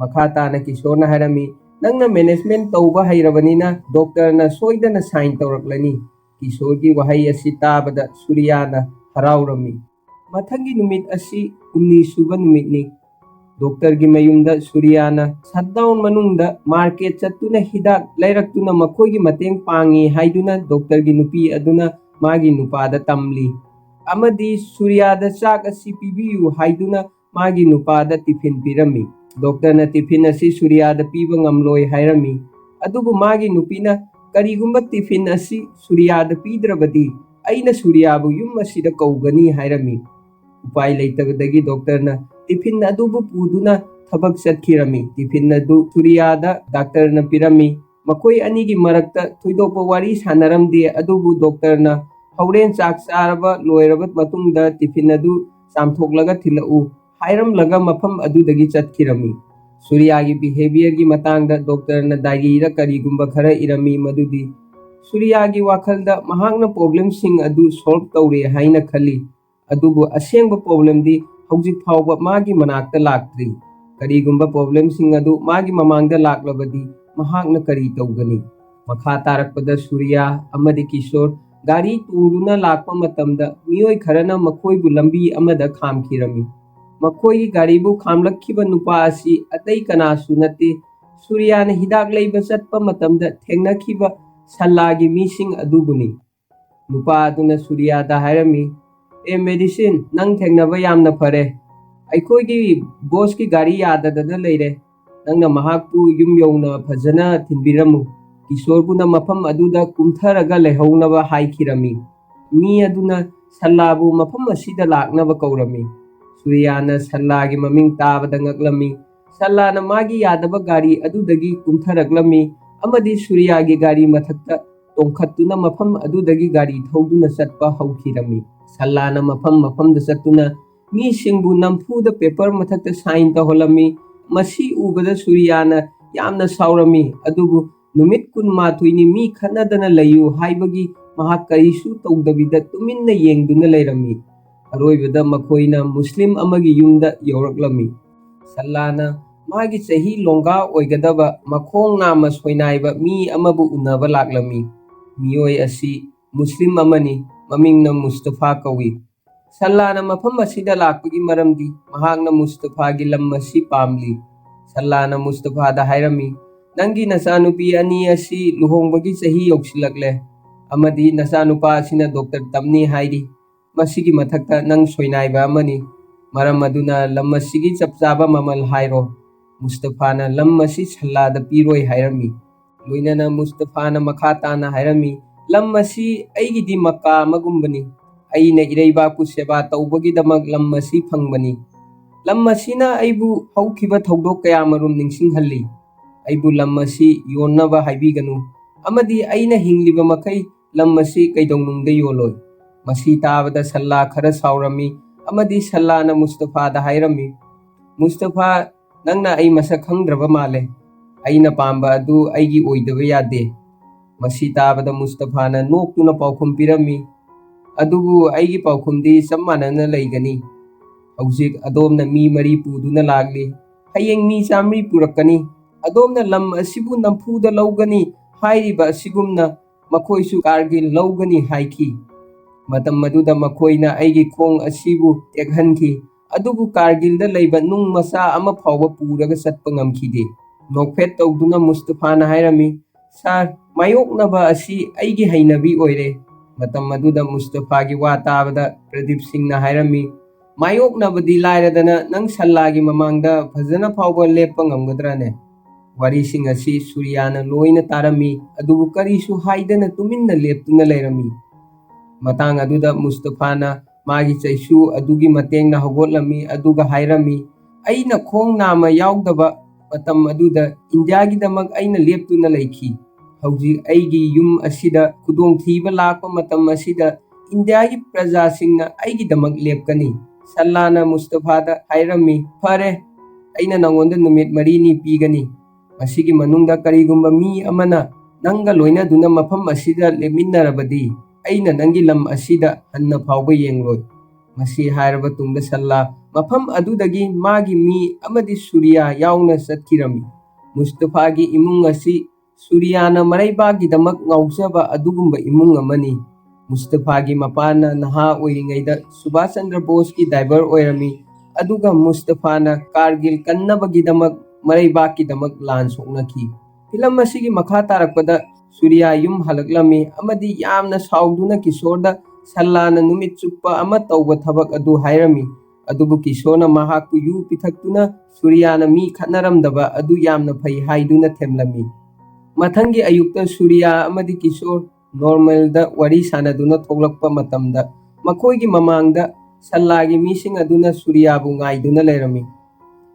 ꯃꯈꯥ ꯇꯥꯅ ꯀꯤꯁꯣꯔꯅ ꯍꯥꯏꯔꯝꯃꯤ, "ꯅꯪꯅ management ꯇꯧꯕ ꯍꯩꯔꯕꯅꯤꯅ doctorꯅ ꯁꯣꯏꯗꯅ sign ꯇꯧꯔꯛꯂꯅꯤ꯫" ꯀꯤꯁꯣꯔꯒꯤ ꯋꯥꯍꯩ ꯑꯁꯤ ꯇꯥꯕꯗ ꯁꯨꯔꯤꯌꯥꯅ ꯍꯔꯥꯎꯔꯝꯃꯤ꯫ ꯃꯊꯪꯒꯤ ꯅꯨꯃꯤꯠ ꯑꯁꯤ ꯍꯨꯝꯅꯤ ꯁꯨꯕ ꯅꯨꯃꯤꯠꯅꯤ꯫ Doctorꯒꯤ ꯃꯌꯨꯝꯗ ꯁꯨꯔꯤꯌꯥꯅ shutdown ꯃꯅꯨꯡꯗ market ꯆꯠꯇꯨꯅ ꯍꯤꯗꯥꯛ ꯂꯩꯔꯛꯇꯨꯅ ꯃꯈꯣꯏꯒꯤ ꯃꯇꯦꯡ ꯄꯥꯡꯉꯤ ꯍꯥꯏꯗꯨꯅ doctorꯒꯤ ꯅꯨꯄꯤ ꯑꯗꯨꯅ ꯃꯥꯒꯤ ꯅꯨꯄꯥꯗ ꯇꯝꯂꯤ꯫ ꯑꯃꯗꯤ ꯁꯨꯔꯤꯌꯥꯗ ꯆꯥꯛ ꯑꯁꯤ ꯄꯤꯕꯤꯌꯨ ꯍꯥꯏꯗꯨꯅ ꯃꯥꯒꯤ ꯅꯨꯄꯥꯗ tiffin ꯄꯤꯔꯝꯃꯤ꯫ Doctorꯅ tiffin ꯑꯁꯤ ꯁꯨꯔꯤꯌꯥꯗ ꯄꯤꯕ ꯉꯝꯂꯣꯏ ꯍꯥꯏꯔꯝꯃꯤ꯫ ꯑꯗꯨꯕꯨ ꯃꯥꯒꯤ ꯅꯨꯄꯤꯅ, "ꯀꯔꯤꯒꯨꯝꯕ tiffin ꯑꯁꯤ ꯁꯨꯔꯤꯌꯥꯗ ꯄꯤꯗ꯭ꯔꯕꯗꯤ ꯑꯩꯅ ꯁꯨꯔꯤꯌꯥꯕꯨ ꯌꯨꯝ ꯑꯁꯤꯗ ꯀꯧꯒꯅꯤ" ꯍꯥꯏꯔꯝꯃꯤ꯫ ꯎꯄꯥꯏ ꯂꯩꯇꯕꯗꯒꯤ doctorꯅ tiffin ꯑꯗꯨꯕꯨ ꯄꯨꯗꯨꯅ ꯊꯕꯛ ꯆꯠꯈꯤꯔꯝꯃꯤ꯫ Tiffin ꯑꯗꯨ ꯁꯨꯔꯤꯌꯥꯗ doctorꯅ ꯄꯤꯔꯝꯃꯤ꯫ ꯃꯈꯣꯏ ꯑꯅꯤꯒꯤ ꯃꯔꯛꯇ ꯊꯣꯏꯗꯣꯛꯄ ꯋꯥꯔꯤ ꯁꯥꯟꯅꯔꯝꯗꯦ, ꯑꯗꯨꯕꯨ doctorꯅ "ꯍꯣꯔꯦꯟ ꯆꯥꯛ ꯆꯥꯔꯕ ꯂꯣꯏꯔꯕ ꯃꯇꯨꯡꯗ tiffin ꯑꯗꯨ ꯆꯥꯝꯊꯣꯛꯂꯒ ꯊꯤꯜꯂꯛꯎ" ꯍꯥꯏꯔꯝꯂꯒ ꯃꯐꯝ ꯑꯗꯨꯗꯒꯤ ꯆꯠꯈꯤꯔꯝꯃꯤ꯫ ꯁꯨꯔꯤꯌꯥꯒꯤ behaviourꯒꯤ ꯃꯇꯥꯡꯗ doctorꯅ diaryꯗ ꯀꯔꯤꯒꯨꯝꯕ ꯈꯔ ꯏꯔꯝꯃꯤ, ꯃꯗꯨꯗꯤ ꯁꯨꯔꯤꯌꯥꯒꯤ ꯋꯥꯈꯜꯗ ꯃꯍꯥꯛꯅ problemꯁꯤꯡ ꯑꯗꯨ solve ꯇꯧꯔꯦ ꯍꯥꯏꯅ ꯈꯜꯂꯤ, ꯑꯗꯨꯕꯨ ꯑꯁꯦꯡꯕ problemꯗꯤ ꯍꯧꯖꯤꯛ ꯐꯥꯎꯕ ꯃꯥꯒꯤ ꯃꯅꯥꯛꯇ ꯂꯥꯛꯇ꯭ꯔꯤ꯫ ꯀꯔꯤꯒꯨꯝꯕ problemꯁꯤꯡ ꯑꯗꯨ ꯃꯥꯒꯤ ꯃꯃꯥꯡꯗ ꯂꯥꯛꯂꯕꯗꯤ ꯃꯍꯥꯛꯅ ꯀꯔꯤ ꯇꯧꯒꯅꯤ? ꯃꯈꯥ ꯇꯥꯔꯛꯄꯗ ꯁꯨꯔꯤꯌꯥ ꯑꯃꯗꯤ ꯀꯤꯁꯣꯔ ꯒꯥꯔꯤ ꯇꯣꯡꯗꯨꯅ ꯂꯥꯛꯄ ꯃꯇꯝꯗ ꯃꯤꯑꯣꯏ ꯈꯔꯅ ꯃꯈꯣꯏꯕꯨ ꯂꯝꯕꯤ ꯑꯃꯗ ꯈꯥꯝꯈꯤꯔꯝꯃꯤ꯫ ꯃꯈꯣꯏꯒꯤ ꯒꯥꯔꯤꯕꯨ ꯈꯥꯝꯂꯛꯈꯤꯕ ꯅꯨꯄꯥ ꯑꯁꯤ ꯑꯇꯩ ꯀꯅꯥꯁꯨ ꯅꯠꯇꯦ, ꯁꯨꯔꯤꯌꯥꯅ ꯍꯤꯗꯥꯛ ꯂꯩꯕ ꯆꯠꯄ ꯃꯇꯝꯗ ꯊꯦꯡꯅꯈꯤꯕ ꯁꯜꯂꯥꯒꯤ ꯃꯤꯁꯤꯡ ꯑꯗꯨꯕꯨꯅꯤ꯫ ꯅꯨꯄꯥ ꯑꯗꯨꯅ ꯁꯨꯔꯤꯌꯥꯗ ꯍꯥꯏꯔꯝꯃꯤ, "ꯑꯦ medicine, ꯅꯪ ꯊꯦꯡꯅꯕ ꯌꯥꯝꯅ ꯐꯔꯦ꯫ "ꯑꯩꯈꯣꯏꯒꯤ ꯕꯣꯁꯀꯤ ꯒꯥꯔꯤ ꯌꯥꯗꯗꯅ ꯂꯩꯔꯦ꯫ ꯅꯪꯅ ꯃꯍꯥꯛꯄꯨ ꯌꯨꯝ ꯌꯧꯅ ꯐꯖꯅ ꯊꯤꯟꯕꯤꯔꯝꯃꯨ꯫ ꯀꯤꯁꯣꯔꯕꯨꯅ ꯃꯐꯝ ꯑꯗꯨꯗ ꯀꯨꯝꯊꯔꯒ ꯂꯩꯍꯧꯅꯕ ꯍꯥꯏꯈꯤꯔꯝꯃꯤ꯫" ꯃꯤ ꯑꯗꯨꯅ ꯁꯜꯂꯥꯕꯨ ꯃꯐꯝ ꯑꯁꯤꯗ ꯂꯥꯛꯅꯕ ꯀꯧꯔꯝꯃꯤ꯫ ꯁꯨꯔꯤꯌꯥꯅ ꯁꯜꯂꯥꯒꯤ ꯃꯃꯤꯡ ꯇꯥꯕꯗ ꯉꯛꯂꯝꯃꯤ꯫ ꯁꯜꯂꯥꯅ ꯃꯥꯒꯤ ꯌꯥꯗꯕ ꯒꯥꯔꯤ ꯑꯗꯨꯗꯒꯤ ꯀꯨꯝꯊꯔꯛꯂꯝꯃꯤ ꯑꯃꯗꯤ ꯁꯨꯔꯤꯌꯥꯒꯤ ꯒꯥꯔꯤ ꯃꯊꯛꯇ ꯇꯣꯡꯈꯠꯇꯨꯅ ꯃꯐꯝ ꯑꯗꯨꯗꯒꯤ ꯒꯥꯔꯤ ꯊꯧꯗꯨꯅ ꯆꯠꯄ ꯍꯧꯈꯤꯔꯝꯃꯤ꯫ ꯁꯜꯂꯥꯅ ꯃꯐꯝ ꯃꯐꯝꯗ ꯆꯠꯇꯨꯅ ꯃꯤꯁꯤꯡꯕꯨ ꯅꯝꯐꯨꯗ ꯄꯦꯄꯔ ꯃꯊꯛꯇ ꯁꯥꯏꯟ ꯇꯧꯍꯜꯂꯝꯃꯤ꯫ ꯃꯁꯤ ꯎꯕꯗ ꯁꯨꯔꯤꯌꯥꯅ ꯌꯥꯝꯅ ꯁꯥꯎꯔꯝꯃꯤ, ꯑꯗꯨꯕꯨ ꯅꯨꯃꯤꯠ ꯀꯨꯟꯃꯥꯊꯣꯏꯅꯤ ꯃꯤ ꯈꯠꯅꯗꯅ ꯂꯩꯌꯨ ꯍꯥꯏꯕꯒꯤ ꯃꯍꯥꯛ ꯀꯔꯤꯁꯨ ꯇꯧꯗꯕꯤꯗ ꯇꯨꯃꯤꯟꯅ ꯌꯦꯡꯗꯨꯅ ꯂꯩꯔꯝꯃꯤ꯫ ꯑꯔꯣꯏꯕꯗ ꯃꯈꯣꯏꯅ ꯃꯨꯁꯂꯤꯝ ꯑꯃꯒꯤ ꯌꯨꯝꯗ ꯌꯧꯔꯛꯂꯝꯃꯤ꯫ ꯁꯜꯂꯥꯅ ꯃꯥꯒꯤ ꯆꯍꯤ ꯂꯣꯡꯒꯥ ꯑꯣꯏꯒꯗꯕ ꯃꯈꯣꯡ ꯅꯥꯝꯃ ꯁꯣꯏꯅꯥꯏꯕ ꯃꯤ ꯑꯃꯕꯨ ꯎꯅꯕ ꯂꯥꯛꯂꯝꯃꯤ꯫ ꯃꯤꯑꯣꯏ ꯑꯁꯤ ꯃꯨꯁꯂꯤꯝ ꯑꯃꯅꯤ, ꯃꯃꯤꯡꯅ ꯃꯨꯁꯇꯐꯥ ꯀꯧꯏ꯫ ꯁꯜꯂꯥꯅ ꯃꯐꯝ ꯑꯁꯤꯗ ꯂꯥꯛꯄꯒꯤ ꯃꯔꯝꯗꯤ ꯃꯍꯥꯛꯅ ꯃꯨꯁꯇꯐꯥꯒꯤ ꯂꯝ ꯑꯁꯤ ꯄꯥꯝꯂꯤ꯫ ꯁꯜꯂꯥꯅ ꯃꯨꯁꯇꯐꯥꯗ ꯍꯥꯏꯔꯝꯃꯤ, "ꯅꯪꯒꯤ ꯅꯆꯥꯅꯨꯄꯤ ꯑꯅꯤ ꯑꯁꯤ ꯂꯨꯍꯣꯡꯕꯒꯤ ꯆꯍꯤ ꯌꯧꯁꯤꯜꯂꯛꯂꯦ ꯑꯃꯗꯤ ꯅꯆꯥꯅꯨꯄꯥ ꯑꯁꯤꯅ ꯗꯣꯛꯇꯔ ꯇꯝꯅꯤ ꯍꯥꯏꯔꯤ꯫ ꯃꯁꯤꯒꯤ ꯃꯊꯛꯇ ꯅꯪ ꯁꯣꯏꯅꯥꯏꯕ ꯑꯃꯅꯤ꯫ ꯃꯔꯝ ꯑꯗꯨꯅ ꯂꯝ ꯑꯁꯤꯒꯤ ꯆꯞ ꯆꯥꯕ ꯃꯃꯜ ꯍꯥꯏꯔꯣ꯫" ꯃꯨꯁꯇꯐꯥꯅ ꯂꯝ ꯑꯁꯤ ꯁꯜꯂꯥꯗ ꯄꯤꯔꯣꯏ ꯍꯥꯏꯔꯝꯃꯤ꯫ ꯂꯣꯏꯅꯅ ꯃꯨꯁꯇꯐꯥꯅ ꯃꯈꯥ ꯇꯥꯅ ꯍꯥꯏꯔꯝꯃꯤ, "ꯂꯝ ꯑꯁꯤ ꯑꯩꯒꯤꯗꯤ ꯃꯀꯥ ꯑꯃꯒꯨꯝꯕꯅꯤ꯫ ꯑꯩꯅ ꯏꯔꯩꯕꯥꯛꯄꯨ ꯁꯦꯕꯥ ꯇꯧꯕꯒꯤꯗꯃꯛ ꯂꯝ ꯑꯁꯤ ꯐꯪꯕꯅꯤ꯫ ꯂꯝ ꯑꯁꯤꯅ ꯑꯩꯕꯨ ꯍꯧꯈꯤꯕ ꯊꯧꯗꯣꯛ ꯀꯌꯥꯃꯔꯨꯝ ꯅꯤꯡꯁꯤꯡꯍꯜꯂꯤ꯫ ꯑꯩꯕꯨ ꯂꯝ ꯑꯁꯤ ꯌꯣꯟꯅꯕ ꯍꯥꯏꯕꯤꯒꯅꯨ ꯑꯃꯗꯤ ꯑꯩꯅ ꯍꯤꯡꯂꯤꯕ ꯃꯈꯩ ꯂꯝ ꯑꯁꯤ ꯀꯩꯗꯧꯅꯨꯡꯗ ꯌꯣꯜꯂꯣꯏ꯫" ꯃꯁꯤ ꯇꯥꯕꯗ ꯁꯜꯂꯥ ꯈꯔ ꯁꯥꯎꯔꯝꯃꯤ ꯑꯃꯗꯤ ꯁꯜꯂꯥꯅ ꯃꯨꯁꯇꯐꯥꯗ ꯍꯥꯏꯔꯝꯃꯤ, "ꯃꯨꯁꯇꯐꯥ, ꯅꯪꯅ ꯑꯩ ꯃꯁꯛ ꯈꯪꯗ꯭ꯔꯕ ꯃꯥꯜꯂꯦ꯫ ꯑꯩꯅ ꯄꯥꯝꯕ ꯑꯗꯨ ꯑꯩꯒꯤ ꯑꯣꯏꯗꯕ ꯌꯥꯗꯦ꯫" ꯃꯁꯤ ꯇꯥꯕꯗ ꯃꯨꯁꯇꯐꯥꯅ ꯅꯣꯛꯇꯨꯅ ꯄꯥꯎꯈꯨꯝ ꯄꯤꯔꯝꯃꯤ, "ꯑꯗꯨꯕꯨ ꯑꯩꯒꯤ ꯄꯥꯎꯈꯨꯝꯗꯤ ꯆꯞ ꯃꯥꯟꯅꯅ ꯂꯩꯒꯅꯤ꯫ ꯍꯧꯖꯤꯛ ꯑꯗꯣꯝꯅ ꯃꯤ ꯃꯔꯤ ꯄꯨꯗꯨꯅ ꯂꯥꯛꯂꯤ꯫ ꯍꯌꯦꯡ ꯃꯤ ꯆꯥꯃꯔꯤ ꯄꯨꯔꯛꯀꯅꯤ꯫ ꯑꯗꯣꯝꯅ ꯂꯝ ꯑꯁꯤꯕꯨ ꯅꯝꯐꯨꯗ ꯂꯧꯒꯅꯤ ꯍꯥꯏꯔꯤꯕ ꯑꯁꯤꯒꯨꯝꯅ ꯃꯈꯣꯏꯁꯨ ꯀꯥꯔꯒꯤꯜ ꯂꯧꯒꯅꯤ ꯍꯥꯏꯈꯤ꯫ ꯃꯇꯝ ꯑꯗꯨꯗ ꯃꯈꯣꯏꯅ ꯑꯩꯒꯤ ꯈꯣꯡ ꯑꯁꯤꯕꯨ ꯇꯦꯛꯍꯟꯈꯤ, ꯑꯗꯨꯕꯨ ꯀꯥꯔꯒꯤꯜꯗ ꯂꯩꯕ ꯅꯨꯡ ꯃꯆꯥ ꯑꯃ ꯐꯥꯎꯕ ꯄꯨꯔꯒ ꯆꯠꯄ ꯉꯝꯈꯤꯗꯦ꯫" ꯅꯣꯛꯐꯦꯠ ꯇꯧꯗꯨꯅ ꯃꯨꯁꯇꯐꯥꯅ ꯍꯥꯏꯔꯝꯃꯤ, "ꯁꯥꯔ, ꯃꯥꯌꯣꯛꯅꯕ ꯑꯁꯤ ꯑꯩꯒꯤ ꯍꯩꯅꯕꯤ ꯑꯣꯏꯔꯦ꯫" ꯃꯇꯝ ꯑꯗꯨꯗ ꯃꯨꯁꯇꯐꯥꯒꯤ ꯋꯥ ꯇꯥꯕꯗ ꯄ꯭ꯔꯗꯤꯞ ꯁꯤꯡꯅ ꯍꯥꯏꯔꯝꯃꯤ, ꯃꯥꯌꯣꯛꯅꯕꯗꯤ ꯂꯥꯏꯔꯗꯅ, ꯅꯪ ꯁꯜꯂꯥꯒꯤ ꯃꯃꯥꯡꯗ ꯐꯖꯅ ꯐꯥꯎꯕ ꯂꯦꯞꯄ ꯉꯝꯒꯗ꯭ꯔꯥꯅꯦ?" ꯋꯥꯔꯤꯁꯤꯡ ꯑꯁꯤ ꯁꯨꯔꯤꯌꯥꯅ ꯂꯣꯏꯅ ꯇꯥꯔꯝꯃꯤ, ꯑꯗꯨꯕꯨ ꯀꯔꯤꯁꯨ ꯍꯥꯏꯗꯅ ꯇꯨꯃꯤꯟꯅ ꯂꯦꯞꯇꯨꯅ ꯂꯩꯔꯝꯃꯤ꯫ ꯃꯇꯥꯡ ꯑꯗꯨꯗ ꯃꯨꯁꯇꯐꯥꯅ ꯃꯥꯒꯤ ꯆꯩꯁꯨ ꯑꯗꯨꯒꯤ ꯃꯇꯦꯡꯅ ꯍꯧꯒꯠꯂꯝꯃꯤ, ꯑꯗꯨꯒ ꯍꯥꯏꯔꯝꯃꯤ, "ꯑꯩꯅ ꯈꯣꯡ ꯅꯥꯝꯃ ꯌꯥꯎꯗꯕ ꯃꯇꯝ ꯑꯗꯨꯗ ꯏꯟꯗꯤꯌꯥꯒꯤꯗꯃꯛ ꯑꯩꯅ ꯂꯦꯞꯇꯨꯅ ꯂꯩꯈꯤ꯫ ꯍꯧꯖꯤꯛ ꯑꯩꯒꯤ ꯌꯨꯝ ꯑꯁꯤꯗ ꯈꯨꯗꯣꯡꯊꯤꯕ ꯂꯥꯛꯄ ꯃꯇꯝ ꯑꯁꯤꯗ ꯏꯟꯗꯤꯌꯥꯒꯤ ꯄ꯭ꯔꯖꯥꯁꯤꯡꯅ ꯑꯩꯒꯤꯗꯃꯛ ꯂꯦꯞꯀꯅꯤ꯫" ꯁꯜꯂꯥꯅ ꯃꯨꯁꯇꯐꯥꯗ ꯍꯥꯏꯔꯝꯃꯤ, "ꯐꯔꯦ, ꯑꯩꯅ ꯅꯉꯣꯟꯗ ꯅꯨꯃꯤꯠ ꯃꯔꯤꯅꯤ ꯄꯤꯒꯅꯤ꯫ ꯃꯁꯤꯒꯤ ꯃꯅꯨꯡꯗ ꯀꯔꯤꯒꯨꯝꯕ ꯃꯤ ꯑꯃꯅ ꯅꯪꯒ ꯂꯣꯏꯅꯗꯨꯅ ꯃꯐꯝ ꯑꯁꯤꯗ ꯂꯦꯞꯃꯤꯟꯅꯔꯕꯗꯤ, ꯑꯩꯅ ꯅꯪꯒꯤ ꯂꯝ ꯑꯁꯤꯗ ꯍꯟꯅ ꯐꯥꯎꯕ ꯌꯦꯡꯂꯣꯏ꯫" ꯃꯁꯤ ꯍꯥꯏꯔꯕ ꯇꯨꯡꯗ ꯁꯜꯂꯥ ꯃꯐꯝ ꯑꯗꯨꯗꯒꯤ ꯃꯥꯒꯤ ꯃꯤ ꯑꯃꯗꯤ ꯁꯨꯔꯤꯌꯥ ꯌꯥꯎꯅ ꯆꯠꯈꯤꯔꯝꯃꯤ꯫ ꯃꯨꯁꯇꯐꯥꯒꯤ ꯏꯃꯨꯡ ꯑꯁꯤ ꯁꯨꯔꯤꯌꯥꯅ ꯃꯔꯩꯕꯥꯛꯀꯤꯗꯃꯛ ꯉꯥꯎꯖꯕ ꯑꯗꯨꯒꯨꯝꯕ ꯏꯃꯨꯡ ꯑꯃꯅꯤ꯫ ꯃꯨꯁꯇꯐꯥꯒꯤ ꯃꯄꯥꯅ ꯅꯍꯥ ꯑꯣꯏꯔꯤꯉꯩꯗ ꯁꯨꯚꯥꯁ ꯆꯟꯗ꯭ꯔ ꯕꯣꯁꯀꯤ ꯗ꯭ꯔꯥꯏꯚꯔ ꯑꯣꯏꯔꯝꯃꯤ, ꯑꯗꯨꯒ ꯃꯨꯁꯇꯐꯥꯅ ꯀꯥꯔꯒꯤꯜ ꯀꯟꯅꯕꯒꯤꯗꯃꯛ ꯃꯔꯩꯕꯥꯛꯀꯤꯗꯃꯛ ꯂꯥꯟ ꯁꯣꯛꯅꯈꯤ꯫ ꯐꯤꯂꯝ ꯑꯁꯤꯒꯤ ꯃꯈꯥ ꯇꯥꯔꯛꯄꯗ ꯁꯨꯔꯤꯌꯥ ꯌꯨꯝ ꯍꯜꯂꯛꯂꯝꯃꯤ ꯑꯃꯗꯤ ꯌꯥꯝꯅ ꯁꯥꯎꯗꯨꯅ ꯀꯤꯁꯣꯔꯗ ꯁꯜꯂꯥꯅ ꯅꯨꯃꯤꯠ ꯆꯨꯞꯄ ꯑꯃ ꯇꯧꯕ ꯊꯕꯛ ꯑꯗꯨ ꯍꯥꯏꯔꯝꯃꯤ꯫ ꯑꯗꯨꯕꯨ ꯀꯤꯁꯣꯔꯅ ꯃꯍꯥꯛꯄꯨ ꯌꯨ ꯄꯤꯊꯛꯇꯨꯅ ꯁꯨꯔꯤꯌꯥꯅ ꯃꯤ ꯈꯠꯅꯔꯝꯗꯕ ꯑꯗꯨ ꯌꯥꯝꯅ ꯐꯩ ꯍꯥꯏꯗꯨꯅ ꯊꯦꯝꯂꯝꯃꯤ꯫ ꯃꯊꯪꯒꯤ ꯑꯌꯨꯛꯇ ꯁꯨꯔꯤꯌꯥ ꯑꯃꯗꯤ ꯀꯤꯁꯣꯔ ꯅꯣꯔꯃꯦꯜꯗ ꯋꯥꯔꯤ ꯁꯥꯟꯅꯗꯨꯅ ꯊꯣꯛꯂꯛꯄ ꯃꯇꯝꯗ, ꯃꯈꯣꯏꯒꯤ ꯃꯃꯥꯡꯗ ꯁꯜꯂꯥꯒꯤ ꯃꯤꯁꯤꯡ ꯑꯗꯨꯅ ꯁꯨꯔꯤꯌꯥꯕꯨ ꯉꯥꯏꯗꯨꯅ ꯂꯩꯔꯝꯃꯤ꯫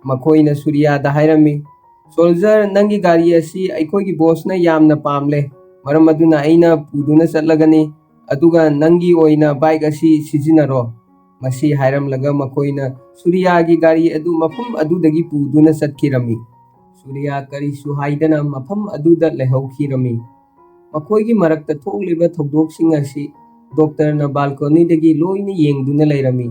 ꯃꯈꯣꯏꯅ ꯁꯨꯔꯤꯌꯥꯗ ꯍꯥꯏꯔꯝꯃꯤ, "ꯁꯣꯜꯖꯔ, ꯅꯪꯒꯤ ꯒꯥꯔꯤ ꯑꯁꯤ ꯑꯩꯈꯣꯏꯒꯤ ꯕꯣꯁꯅ ꯌꯥꯝꯅ ꯄꯥꯝꯂꯦ, ꯃꯔꯝ ꯑꯗꯨꯅ ꯑꯩꯅ ꯄꯨꯗꯨꯅ ꯆꯠꯂꯒꯅꯤ, ꯑꯗꯨꯒ ꯅꯪꯒꯤ ꯑꯣꯏꯅ ꯕꯥꯏꯛ ꯑꯁꯤ ꯁꯤꯖꯤꯟꯅꯔꯣ꯫" ꯃꯁꯤ ꯍꯥꯏꯔꯝꯂꯒ ꯃꯈꯣꯏꯅ ꯁꯨꯔꯤꯌꯥꯒꯤ ꯒꯥꯔꯤ ꯑꯗꯨ ꯃꯐꯝ ꯑꯗꯨꯗꯒꯤ ꯄꯨꯗꯨꯅ ꯆꯠꯈꯤꯔꯝꯃꯤ꯫ ꯁꯨꯔꯤꯌꯥ ꯀꯔꯤꯁꯨ ꯍꯥꯏꯗꯅ ꯃꯐꯝ ꯑꯗꯨꯗ ꯂꯩꯍꯧꯈꯤꯔꯝꯃꯤ꯫ ꯃꯈꯣꯏꯒꯤ ꯃꯔꯛꯇ ꯊꯣꯛꯂꯤꯕ ꯊꯧꯗꯣꯛꯁꯤꯡ ꯑꯁꯤ ꯗꯣꯛꯇꯔꯅ ꯕꯥꯜꯀꯣꯅꯤꯗꯒꯤ ꯂꯣꯏꯅ ꯌꯦꯡꯗꯨꯅ ꯂꯩꯔꯝꯃꯤ꯫